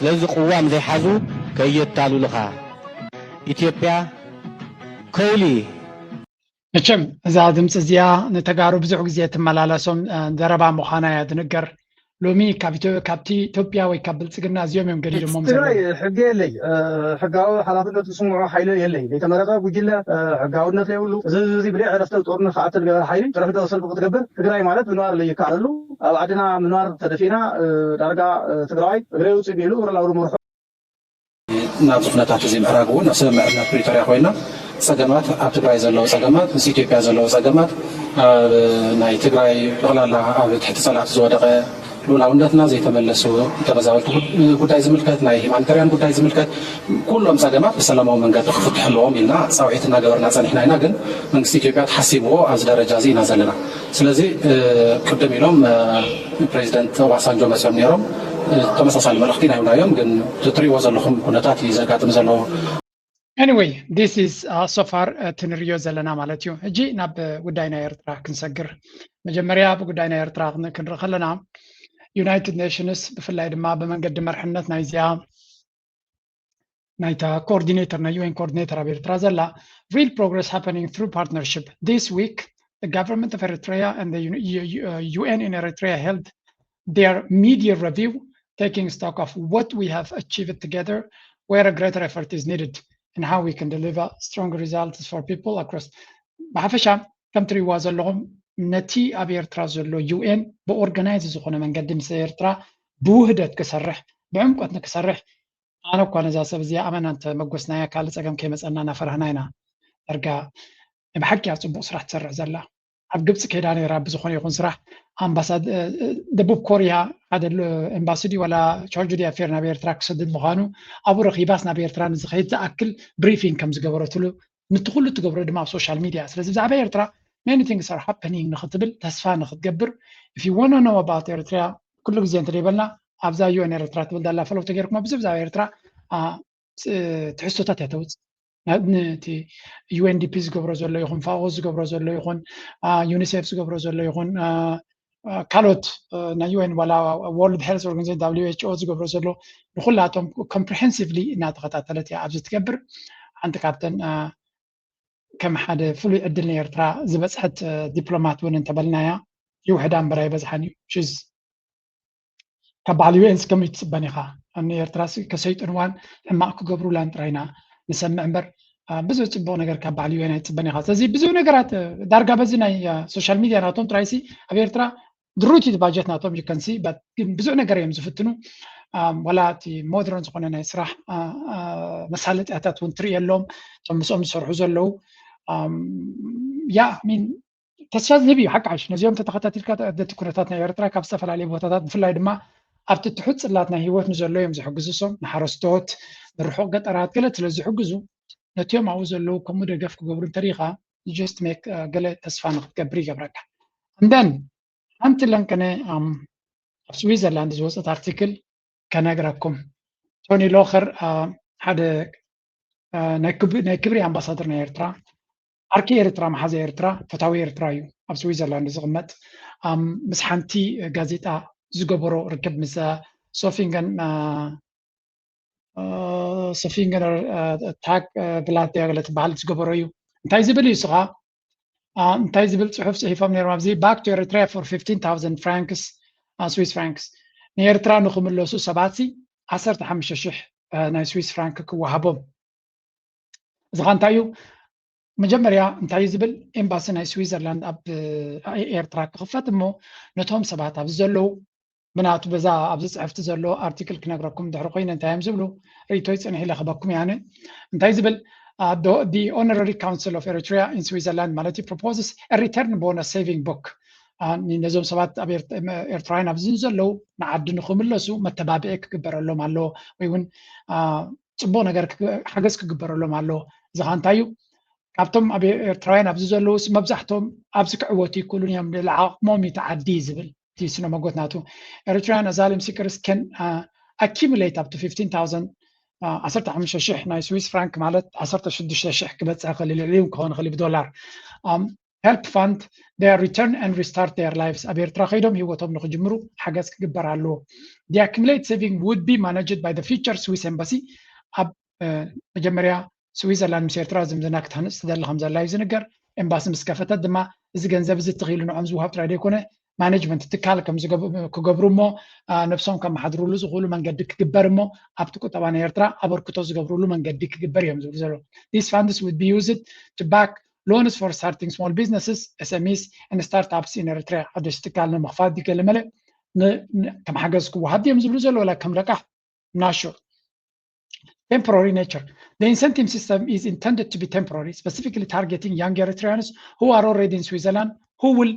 ስለዚ ቅዋም ዘይሓዙ ከየታልሉኻ። ኢትዮጵያ ከውሊ መቸም እዛ ድምፂ እዚኣ ንተጋሩ ብዙሕ ግዜ ትመላለሶም ዘረባ ምዃና እያ ዝንገር። ሎሚ ካብ ኢትዮ- ካብቲ ኢትዮጵያ ወይ ካብ ብልፅግና እዚኦም እዮም ገዲዶሞም ትግራይ ዘለዉ። ሕጊ የለይ፣ ሕጋዊ ሓላፍነቱ ዝስምዖ ሓይሊ የለይ። ዘይተመረፀ ጉጅለ ሕጋውነት ዘይብሉ፣ እዚ እዚ ብደይ ዕረፍቲ ጦርነት ክኣትል ገበረ ሓይሊ ጥርሕዶ ሰልፊ ክትገብር ትግራይ ማለት ብነዋር ለይከኣለሉ ኣብ ዓድና ምንዋር ተደፊእና ዳርጋ ትግራዋይ እግረ ውፅእ ቢሉ ርላውሩ መርሑ ናብዚ ኩነታት እዚ ምዕራግ እውን ኣብ ስምምዕነት ፕሪቶርያ ኮይና ፀገማት ኣብ ትግራይ ዘለዉ ፀገማት ምስ ኢትዮጵያ ዘለዉ ፀገማት ኣብ ናይ ትግራይ ጠቕላላ ኣብ ትሕቲ ፀላእቲ ዝወደቐ ልኡላውነትና ዘይተመለሱ ተመዛበልቲ ጉዳይ ዝምልከት፣ ናይ ሂማኒታርያን ጉዳይ ዝምልከት ኩሎም ጸገማት ብሰላማዊ መንገዲ ክፍትሑ ኣለዎም ኢልና ጻውዒት እናገበርና ጸኒሕና ኢና። ግን መንግስቲ ኢትዮጵያ ተሓሲብዎ ኣብዚ ደረጃ እዚ ኢና ዘለና። ስለዚ ቅድም ኢሎም ፕሬዚደንት ኦባሳንጆ መፅዮም ነይሮም፣ ተመሳሳሊ መልእኽቲ ናይብናዮም። ግን እትሪእዎ ዘለኹም ኩነታት እዩ ዘጋጥም ዘሎ። Anyway, this is so far ትንሪዮ ዘለና ማለት እዩ። ሕጂ ናብ ጉዳይ ናይ ኤርትራ ክንሰግር፣ መጀመርያ ብጉዳይ ናይ ኤርትራ ክንርኢ ከለና ዩናይትድ ኔሽንስ ብፍላይ ድማ ብመንገዲ መርሕነት ናይዚኣ ናይታ ኮኦርዲኔተር ናይ ዩኤን ኮኦርዲኔተር ኣብ ኤርትራ ዘላ real progress happening through partnership. This week, the government of Eritrea and the UN in Eritrea held their mid-year review, taking stock of what we have achieved together, where a greater effort is needed, and how we can deliver strong results for people across. ብሓፈሻ ከም ትሪእዋ ዘለኹም ነቲ ኣብ ኤርትራ ዘሎ ዩኤን ብኦርጋናይዝ ዝኾነ መንገዲ ምስ ኤርትራ ብውህደት ክሰርሕ ብዕምቆት ንክሰርሕ ኣነ እኳ ነዛ ሰብ እዚኣ ኣመና እንተ መጎስናያ ካልእ ጸገም ከይመጸና እናፈራህና ኢና። ዳርጋ ናይ ብሓቂ እያ ጽቡቕ ስራሕ ትሰርሕ ዘላ። ኣብ ግብጺ ከይዳ ነይራ ብዝኾነ ይኹን ስራሕ ኣምባሳድ ደቡብ ኮርያ ሓደ ኤምባሲ ድዩ ዋላ ቻርጅ ዲ ኣፌር ናብ ኤርትራ ክሰድድ ምዃኑ ኣብኡ ረኺባስ ናብ ኤርትራ ንዝኸይድ ዝኣክል ብሪፊንግ ከም ዝገበረትሉ ንቲ ኩሉ ትገብሮ ድማ ኣብ ሶሻል ሚድያ። ስለዚ ብዛዕባ ኤርትራ many things are happening ንክትብል ተስፋ ንክትገብር if you wanna know about ኤርትራ ኩሉ ግዜ እንተደይበልና ኣብዛ ዩኤን ኤርትራ ትብል ዳላ ፈለው ተገይርኩማ ብዙ ብዛዕባ ኤርትራ ትሕዝቶታት እያ ተውፅእ። ነቲ ዩኤንዲፒ ዝገብሮ ዘሎ ይኹን ፋኦ ዝገብሮ ዘሎ ይኹን ዩኒሴፍ ዝገብሮ ዘሎ ይኹን ካልኦት ናይ ዩኤን ዋላ ወርልድ ሄልት ኦርጋኒዜሽን ደብሊው ኤች ኦ ዝገብሮ ዘሎ ንኩላቶም ኮምፕሪሄንሲቭሊ እናተኸታተለት እያ ኣብዚ ትገብር። ሓንቲ ካብተን ከም ሓደ ፍሉይ ዕድል ንኤርትራ ዝበፅሐት ዲፕሎማት እውን እንተበልናያ ይውሕዳ እምበር ኣይበዝሓን እዩ። ሽዝ ካብ በዓል ዩኤን ከመይ ትፅበን ኢኻ? ንኤርትራ ከሰይጥንዋን ሕማቕ ክገብሩላን ጥራይና ንሰምዕ እምበር ብዙሕ ፅቡቕ ነገር ካብ በዓል ዩኤን ኣይትፅበን ኢኻ። ስለዚ ብዙሕ ነገራት ዳርጋ በዚ ናይ ሶሻል ሚድያ ናቶም ጥራይሲ ኣብ ኤርትራ ድሩቲ ባጀት ናቶም you can see ግን ብዙሕ ነገር እዮም ዝፍትኑ። ዋላ እቲ ሞደርን ዝኾነ ናይ ስራሕ መሳለጥያታት እውን ትርኢ የሎም እቶም ምስኦም ዝሰርሑ ዘለዉ ያ ሚን ተስፋ ዝህብ እዩ ሓቂ ሓሽ ነዚኦም ተተኸታቲልካ ተዕደቲ ኩነታት ናይ ኤርትራ ካብ ዝተፈላለዩ ቦታታት ብፍላይ ድማ ኣብቲ ትሑት ፅላት ናይ ህይወት ንዘሎ እዮም ዝሕግዙ ሶም ንሓረስቶት ንርሑቕ ገጠራት ገለ ስለ ዝሕግዙ ነቲኦም ኣብኡ ዘለዉ ከምኡ ደገፍ ክገብሩ እንተሪኢኻ just make ገለ ተስፋ ንክትገብር ይገብረካ። And then ሓንቲ ለንቅነ ኣብ ስዊዘርላንድ ዝወፀት ኣርቲክል ከነግረኩም። ቶኒ ሎኸር ሓደ ናይ ክብሪ ኣምባሳደር ናይ ኤርትራ ዓርኪ ኤርትራ መሓዘ ኤርትራ ፈታዊ ኤርትራ እዩ ኣብ ስዊዘርላንድ ዝቕመጥ። ምስ ሓንቲ ጋዜጣ ዝገበሮ ርክብ ምስ ሶፊንገን ሶፊንገን ታግ ብላድ ገለ ትበሃል ዝገበሮ እዩ። እንታይ ዝብል እዩ ስኻ እንታይ ዝብል ፅሑፍ ፅሒፎም ነይሮም ኣብዚ back to Eritrea for fifteen thousand francs Swiss francs ንኤርትራ ንክምለሱ ሰባት ሲ ዓሰርተ ሓሙሽተ ሽሕ ናይ ስዊስ ፍራንክ ክወሃቦም። እዚ ኸ እንታይ እዩ? መጀመርያ እንታይ እዩ ዝብል ኤምባሲ ናይ ስዊዘርላንድ ኣብ ኤርትራ ክኽፈት እሞ ነቶም ሰባት ኣብዚ ዘለዉ ብናቱ በዛ ኣብዚ ፅሕፍቲ ዘሎ ኣርቲክል ክነግረኩም ድሕሪ ኮይነ እንታይ እዮም ዝብሉ ርእቶይ ፅንሕ ኢለ ክበኩም ያነ እንታይ ዝብል the honorary council of Eritrea in Switzerland ማለት እዩ proposes a return bonus saving book ነዞም ሰባት ኣብ ኤርትራውያን ኣብዚ ዘለዉ ንዓዲ ንክምለሱ መተባብዒ ክግበረሎም ኣለዎ ወይ እውን ፅቡቅ ነገር ሓገዝ ክግበረሎም ኣለዎ። እዚ ከዓ እንታይ እዩ? ካብቶም ኣብ ኤርትራውያን ኣብዚ ዘለዉ መብዛሕቶም ኣብዚ ክዕወቱ ይክእሉን እዮም ልዕሊ ዓቕሞም እዩ ተዓዲ ዝብል እቲ ስነ መጎት ናቱ። Eritrean asylum seekers can accumulate up to fifteen thousand ዓሰርተ ሓሙሽተ ሽሕ ናይ ስዊስ ፍራንክ ማለት ዓሰርተ ሽዱሽተ ሽሕ ክበፅሕ ይኽእል ልዕሊኡ ክኸውን ይኽእል ብዶላር help fund their return and restart their lives ኣብ ኤርትራ ከይዶም ህይወቶም ንክጅምሩ ሓገዝ ክግበር ኣለዎ። The accumulated saving would be managed by the future Swiss embassy ኣብ መጀመርያ ስዊዘርላንድ ምስ ኤርትራ ዝምድና ክትሃንፅ ትደሊ ከም ዘላ እዩ ዝንገር። ኤምባሲ ምስ ከፈተት ድማ እዚ ገንዘብ እዚ ትኽኢሉ ንዖም ዝውሃብ ጥራይ ዘይኮነ ማኔጅመንት ትካል ከም ክገብሩ እሞ ነብሶም ከመሓድሩሉ ዝኽእሉ መንገዲ ክግበር እሞ ኣብቲ ቁጠባ ናይ ኤርትራ ኣበርክቶ ዝገብሩሉ መንገዲ ክግበር እዮም ዝብሉ ዘለዉ። These funds would be used to back loans for starting small businesses, S M Es and startups in Eritrea ሓደሽቲ ትካል ንምኽፋት ድገለመለ ከም ሓገዝ ክወሃብ ድዮም ዝብሉ ዘለዉ ላ ከም ለቃሕ ናሹ Temporary nature. The incentive system is intended to be temporary, specifically targeting young Eritreans who are already in Switzerland, who will,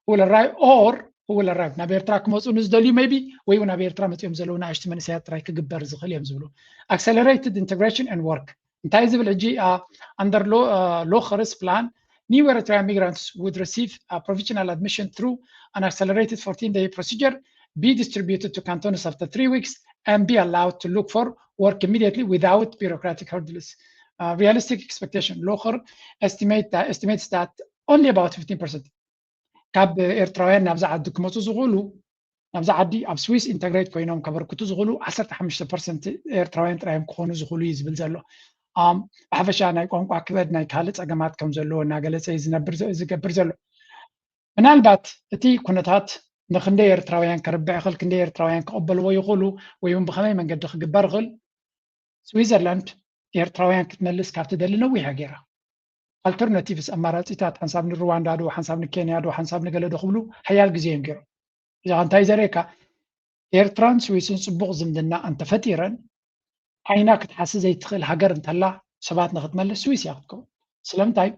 who will arrive or will arrive ናብ ኤርትራ ክመፁ ንዝደልዩ maybe ወይ እውን ኣብ ኤርትራ መፅኦም ዘለዉ ንኣሽቱ መንእሰያት ጥራይ ክግበር ዝኽእል እዮም ዝብሉ። Accelerated integration and work እንታይ ዝብል ሕጂ under Locher's plan new Eritrean migrants would receive a provisional admission through an accelerated fourteen day procedure, be distributed to cantons after three weeks, and be allowed to look for work immediately without bureaucratic hurdles. Uh, realistic expectation, Locher estimate that, estimates that only about fifteen percent ካብ ኤርትራውያን ናብዛ ዓዲ ክመፁ ዝኽእሉ ናብዛ ዓዲ ኣብ ስዊስ ኢንተግሬት ኮይኖም ከበርክቱ ዝኽእሉ ዓሰርተ ሓሙሽተ ፐርሰንት ኤርትራውያን ጥራዮም ክኾኑ ዝኽእሉ እዩ ዝብል ዘሎ። ብሓፈሻ ናይ ቋንቋ ክበድ ናይ ካልእ ፀገማት ከም ዘለዎ እናገለፀ እዩ ዝነብር ዝገብር ዘሎ። ምናልባት እቲ ኩነታት ንክንደይ ኤርትራውያን ከርብዕ ይኽእል፣ ክንደይ ኤርትራውያን ክቐበልዎ ይኽእሉ ወይ እውን ብኸመይ መንገዲ ክግበር ይኽእል ስዊዘርላንድ ኤርትራውያን ክትመልስ ካብ ትደሊ ነዊሕ እያ ገይራ። ኣልተርናቲቭስ ኣማራፂታት ሓንሳብ ንሩዋንዳ ዶ ሓንሳብ ንኬንያ ዶ ሓንሳብ ንገለ ዶ ክብሉ ሓያል ግዜ እዮም ገይሮም። እዚኻ እንታይ ዘርእየካ ኤርትራን ስዊስን ፅቡቕ ዝምድና እንተፈጢረን ቻይና ክትሓሲ ዘይትኽእል ሃገር እንተላ ሰባት ንክትመልስ ስዊስ እያ ክትከውን። ስለምንታይ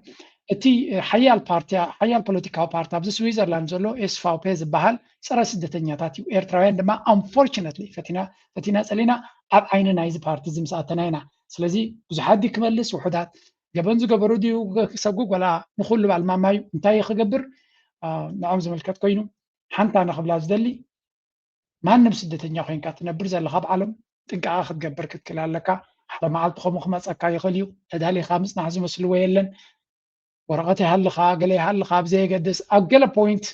እቲ ሓያል ፓርቲ ሓያል ፖለቲካዊ ፓርቲ ኣብዚ ስዊዘርላንድ ዘሎ ኤስፋውፔ ዝበሃል ፀረ ስደተኛታት እዩ። ኤርትራውያን ድማ ኣንፎርችነትሊ ፈቲና ፈቲና ፀሊና ኣብ ዓይኒ ናይዚ ፓርቲ እዚ ምስ ኣተና ኢና። ስለዚ ብዙሓት ድዩ ክመልስ ውሑዳት ገበን ዝገበሩ ድዩ ክሰጉግ ወላ ንኩሉ ባል ማማዩ እንታይ ክገብር ንዖም ዝምልከት ኮይኑ ሓንታ ንክብላ ዝደሊ ማንም ስደተኛ ኮይንካ ትነብር ዘለካ ኣብ ዓለም ጥንቃቐ ክትገብር ክትክእል ኣለካ። ሓደ መዓልቲ ከምኡ ክመፀካ ይኽእል እዩ። ተዳሊኻ ምፅናሕ ዝመስልዎ የለን። ወረቐት ይሃልኻ ገለ ይሃልኻ ብዘየገድስ ኣብ ገለ ፖይንት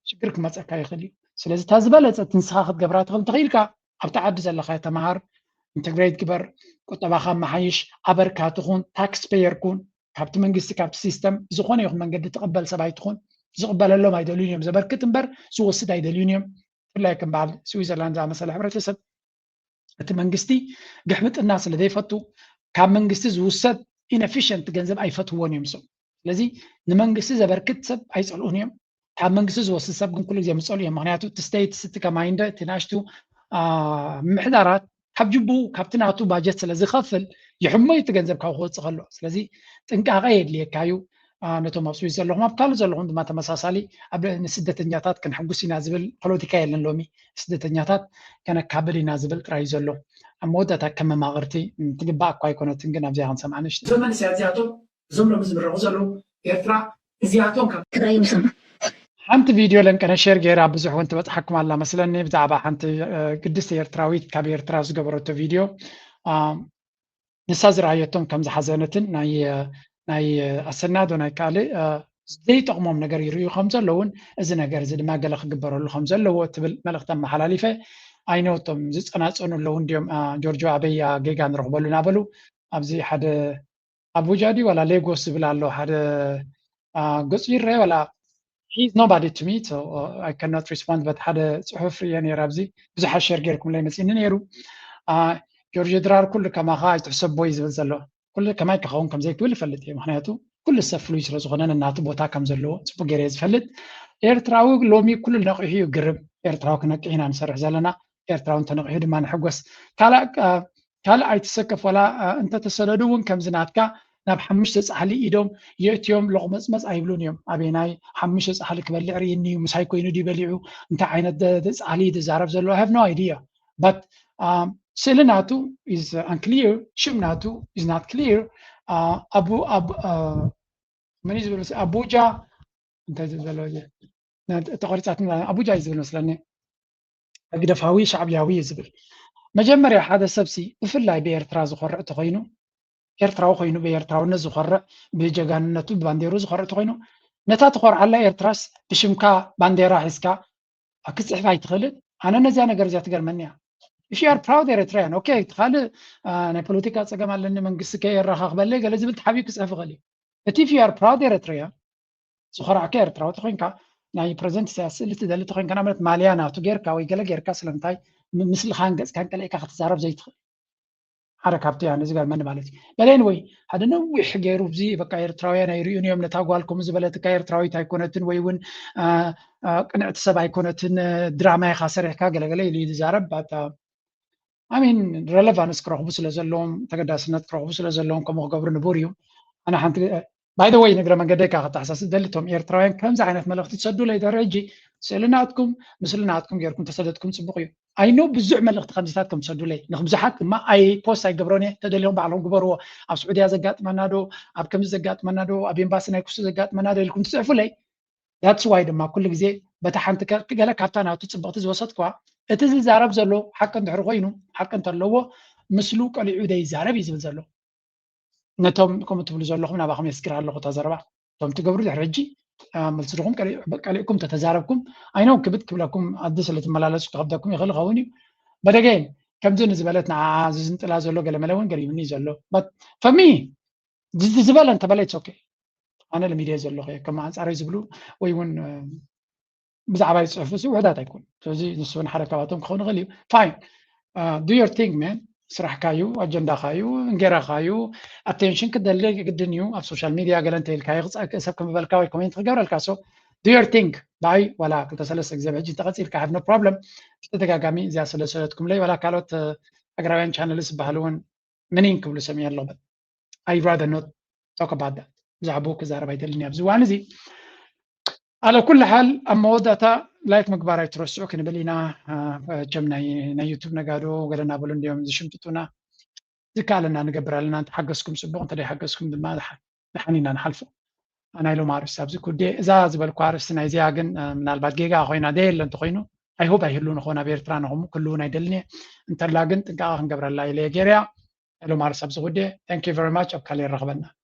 ሽግር ክመፀካ ይኽእል እዩ። ስለዚ እታ ዝበለፀት ንስኻ ክትገብራ ትኽእል እንተኽኢልካ ኣብቲ ዓዲ ዘለኻ ተምሃር፣ ኢንተግሬት ግበር፣ ቁጠባኻ መሓይሽ፣ ኣበርካቲ ኩን፣ ታክስ ፔየር ኩን፣ ካብቲ መንግስቲ ካብቲ ሲስተም ብዝኾነ ይኹን መንገዲ ትቕበል ሰብ ኣይትኹን። ዝቕበለሎም ኣይደልዩን እዮም። ዘበርክት እምበር ዝወስድ ኣይደልዩን እዮም። ብፍላይ ከም በዓል ስዊዘርላንድ ዝኣመሰለ ሕብረተሰብ እቲ መንግስቲ ግሕምጥና ስለ ዘይፈቱ ካብ መንግስቲ ዝውሰድ ኢንኤፊሽንት ገንዘብ ኣይፈትውዎን እዮም። ሰው ስለዚ ንመንግስቲ ዘበርክት ሰብ ኣይፀልኡን እዮም። ካብ መንግስቲ ዝወስድ ሰብ ግን ኩሉ ግዜ ምፀሉ እዮም። ምክንያቱ እቲ ስቴትስ እቲ ከማይ እንደ እቲ ናሽቱ ምምሕዳራት ካብ ጅቡ ካብቲ ናቱ ባጀት ስለ ዝኸፍል ይሕሞ እቲ ገንዘብ ካብ ክወፅእ ከሎ። ስለዚ ጥንቃቐ የድልየካ እዩ። ነቶም ኣብ ስዊስ ዘለኹም ኣብ ካልእ ዘለኹም ድማ ተመሳሳሊ ኣብ ንስደተኛታት ክንሕጉስ ኢና ዝብል ፖለቲካ የለን። ሎሚ ስደተኛታት ከነካብል ኢና ዝብል ጥራይ እዩ ዘሎ። ኣብ መወዳእታ ከም መማቕርቲ ትግባእ እኳ ኣይኮነትን፣ ግን ኣብዚኣ ክንሰምዓ ንእሽቶ እዞም መንእሰያት እዚኣቶም እዞም ሎሚ ዝምረቑ ዘለዉ ኤርትራ እዚኣቶም ካብ ትግራይ እዮም ዝሰምዑ። ሓንቲ ቪድዮ ለንቀነ ሼር ገይራ ብዙሕ እውን ትበፅሓኩም ኣላ መስለኒ ብዛዕባ ሓንቲ ግድስቲ ኤርትራዊት ካብ ኤርትራ ዝገበረቶ ቪድዮ ንሳ ዝረኣየቶም ከም ዝሓዘነትን ናይ ናይ ኣሰናዶ ናይ ካልእ ዘይጠቕሞም ነገር ይርእዩ ከም ዘለውን እዚ ነገር እዚ ድማ ገለ ክግበረሉ ከም ዘለዎ ትብል መልእክቲ ኣመሓላሊፈ። ኣይነወቶም ዝፀናፀኑ ኣለዉ እንዲዮም ጆርጆ ኣበይ ጌጋ ንረኽበሉ እናበሉ ኣብዚ ሓደ ኣቡጃ ድዩ ዋላ ሌጎስ ዝብል ኣሎ ሓደ ገፁ ይረአ ዋላ he's nobody to me, so I cannot respond, but ሓደ ፅሑፍ ርየ ነይረ ኣብዚ ብዙሓት ሸር ጌርኩምለይ መፂኒ ነይሩ። ጆርጆ ድራር ኩሉ ከማኻ ኣይትሕሰቦ እዩ ዝብል ዘሎ። ኩሉ ከማይ ክኸውን ከም ዘይክብል ይፈልጥ እየ፣ ምክንያቱ ኩሉ ሰብ ፍሉይ ስለ ዝኾነ ነናቱ ቦታ ከም ዘለዎ ፅቡቅ ገይረ እየ ዝፈልጥ። ኤርትራዊ ሎሚ ኩሉ ነቂሑ እዩ ግርም። ኤርትራዊ ክነቅሕ ኢና ንሰርሕ ዘለና። ኤርትራዊ እንተነቂሑ ድማ ንሕጎስ። ካልእ ካልእ ኣይትሰከፍ፣ ዋላ እንተተሰደዱ እውን ከምዚ ናትካ ናብ ሓሙሽተ ፃሕሊ ኢዶም የእትዮም ሎቕመፅመፅ ኣይብሉን እዮም። ኣበናይ ሓሙሽተ ፃሕሊ ክበልዕ ርእይኒ እዩ፣ ምሳይ ኮይኑ ድዩ በሊዑ፣ እንታይ ዓይነት ፃሕሊ እዩ ዝዛረብ ዘሎ? I have no idea, but ስእሊ ናቱ is unclear፣ ሽም ናቱ is not clear። ኣቡ መን እዩ ዝብል ኣቡጃ እንታይ ዝብል ዘሎ ተቆሪፃት ኣቡጃ እዩ ዝብል መስለኒ። ህግደፋዊ ሻዕብያዊ እዩ ዝብል። መጀመርያ ሓደ ሰብሲ ብፍላይ ብኤርትራ ዝኮርዕ ተኮይኑ ኤርትራዊ ኮይኑ ብኤርትራውነት ዝኮርዕ ብጀጋንነቱ ብባንዴሩ ዝኮርዕ ተኮይኑ ነታ ትኮርዓላ ኤርትራስ ብሽምካ ባንዴራ ሒዝካ ክትፅሕፍ ኣይትኽእልን። ኣነ ነዚያ ነገር እዚኣ ትገርመኒ እያ። If you are proud Eritrean, okay፣ እቲ ካልእ ናይ ፖለቲካ ፀገም ኣለኒ መንግስቲ ከየራኻኽበለይ ገለ ዝብል ተሓቢኡ ክፅሕፍ ይኽእል እዩ። እቲ if you are proud Eritrean ዝኾራዕካ ኤርትራዊ ተኮይንካ ናይ ፕረዚደንት ኢሳያስ ስእሊ ትደሊ ተኮይንካ ንኣብነት ማልያ ናቱ ጌርካ ወይ ገለ ጌርካ ስለምንታይ ምስልኻን ገፅካን ቀሊዕካ ክትዛረብ ዘይትኽእል? ሓደ ካብቲ እያ ነዚ ገርመኒ ማለት እዩ። በሌን ወይ ሓደ ነዊሕ ገይሩ እዚ በቃ ኤርትራውያን ኣይርእዩን እዮም ነታ ጓል ከምኡ ዝበለትካ ኤርትራዊት ኣይኮነትን ወይ እውን ቅንዕቲ ሰብ ኣይኮነትን ድራማ ኢኻ ሰሪሕካ ገለገለ ኢሉ እዩ ዝዛረብ። ኣሚን ረለቫንስ ክረኽቡ ስለ ዘለዎም ተገዳስነት ክረኽቡ ስለ ዘለዎም ከምኡ ክገብሩ ንቡር እዩ። ኣነ ሓንቲ ባይ ዘ ወይ ንግረ መንገደይ ከዓ ከተሓሳስብ ደሊ እቶም ኤርትራውያን ከምዚ ዓይነት መልእኽቲ ትሰዱለይ ድሕሪ ሕጂ ስእሊ ናትኩም፣ ምስሊ ናትኩም ጌርኩም ተሰደድኩም ጽቡቕ እዩ። ኣይኖ ብዙሕ መልእኽቲ ከምዚታት ከም ትሰዱለይ፣ ንብዙሓት ድማ ኣይ ፖስት ኣይገብሮን እየ። ተደሊኹም ባዕልኹም ግበርዎ። ኣብ ስዑድያ ዘጋጥመና ዶ፣ ኣብ ከምዚ ዘጋጥመና ዶ፣ ኣብ ኤምባሲ ናይ ኩሱ ዘጋጥመና ዶ ኢልኩም ትጽሕፉለይ። That's why ድማ ኩሉ ግዜ በታ ሓንቲ ገለ ካብታ ናቱ ጽብቕቲ ዝወሰድኩዋ፣ እቲ ዝዛረብ ዘሎ ሓቂ እንድሕር ኮይኑ፣ ሓቂ እንተለዎ፣ ምስሉ ቀሊዑ ዘይዛረብ እዩ ዝብል ዘሎ። ነቶም ከምኡ ትብሉ ዘለኹም ናባኹም የስግር ኣለኹ እታ ዘረባ። እቶም ትገብሩ ድሕሪ ሕጂ፣ መልስኹም ቀሊዕኩም ተተዛረብኩም፣ ኣይኖም ክብድ ክብለኩም፣ ኣዲ ስለ ትመላለሱ ክኸብደኩም ይኽእል ይኸውን እዩ። በደገይን ከምዚ ንዝበለት ንዓ ዝዝንጥላ ዘሎ ገለመለ እውን ገሪምኒ ዘሎ። ፈሚ ዝበለ እንተበለ it's okay። ኣነ ለሚድየ ዘለኹ እየ፣ ከም ኣንጻረይ ዝብሉ ወይ እውን ብዛዕባ ይፅሕፉ ሲ ውሕዳት ኣይኮኑ። ስለዚ ንሱ እውን ሓደ ካብኣቶም ክኸውን ይኽእል እዩ። Fine, do your thing man። ስራሕካ እዩ፣ ኣጀንዳኻ እዩ፣ እንጌራኻ እዩ። ኣቴንሽን ክደሊ ግድን እዩ። ኣብ ሶሻል ሚድያ ገለ እንተኢልካ ይቕፃእክ ሰብ ክምበልካ ወይ ኮሜንት ክገብረልካ። So do your thing። ብኣይ ዋላ ክልተ ሰለስተ ግዜ ብሕጂ እንተቐፂልካ have no problem። ብተደጋጋሚ እዚኣ ስለሰለትኩምለይ ዋላ ካልኦት ሃገራውያን ቻነልስ ዝበሃሉ እውን ምኒን ክብሉ ሰሚዐ ኣለኹ። I'd rather not talk about that። ብዛዕባኡ ክዛረብ ኣይደልን ኣብዚ እዋን እዚ። ኣለ ኩሉ ሓል ኣብ መወዳእታ ላይክ ምግባር ኣይትረስዑ ክንብል ኢና። ቸም ናይ ዩቱብ ነጋዶ ገለና በሉ እንዲዮም ዝሽምጥጡና። ዝከኣለና ንገብር ኣለና። እንተሓገዝኩም ፅቡቕ፣ እንተደይሓገዝኩም ድማ ድሓን ኢና ንሓልፎ። ናይ ሎም ኣርእስቲ ኣብዚ ኩዴ እዛ ዝበልኩ ኣርእስቲ ናይዚኣ ግን ምናልባት ጌጋ ኮይና ደየለ እንተኮይኑ ኣይሆብ ኣይህሉ ንኾን ኣብ ኤርትራ ንኹም ክልውን ኣይደልን እየ። እንተላ ግን ጥንቃቐ ክንገብረላ ኢለ ገይረያ። ሎም ኣርእስቲ ኣብዚ ኩዴ። Thank you very much። ኣብ ካልእ ይረኽበና።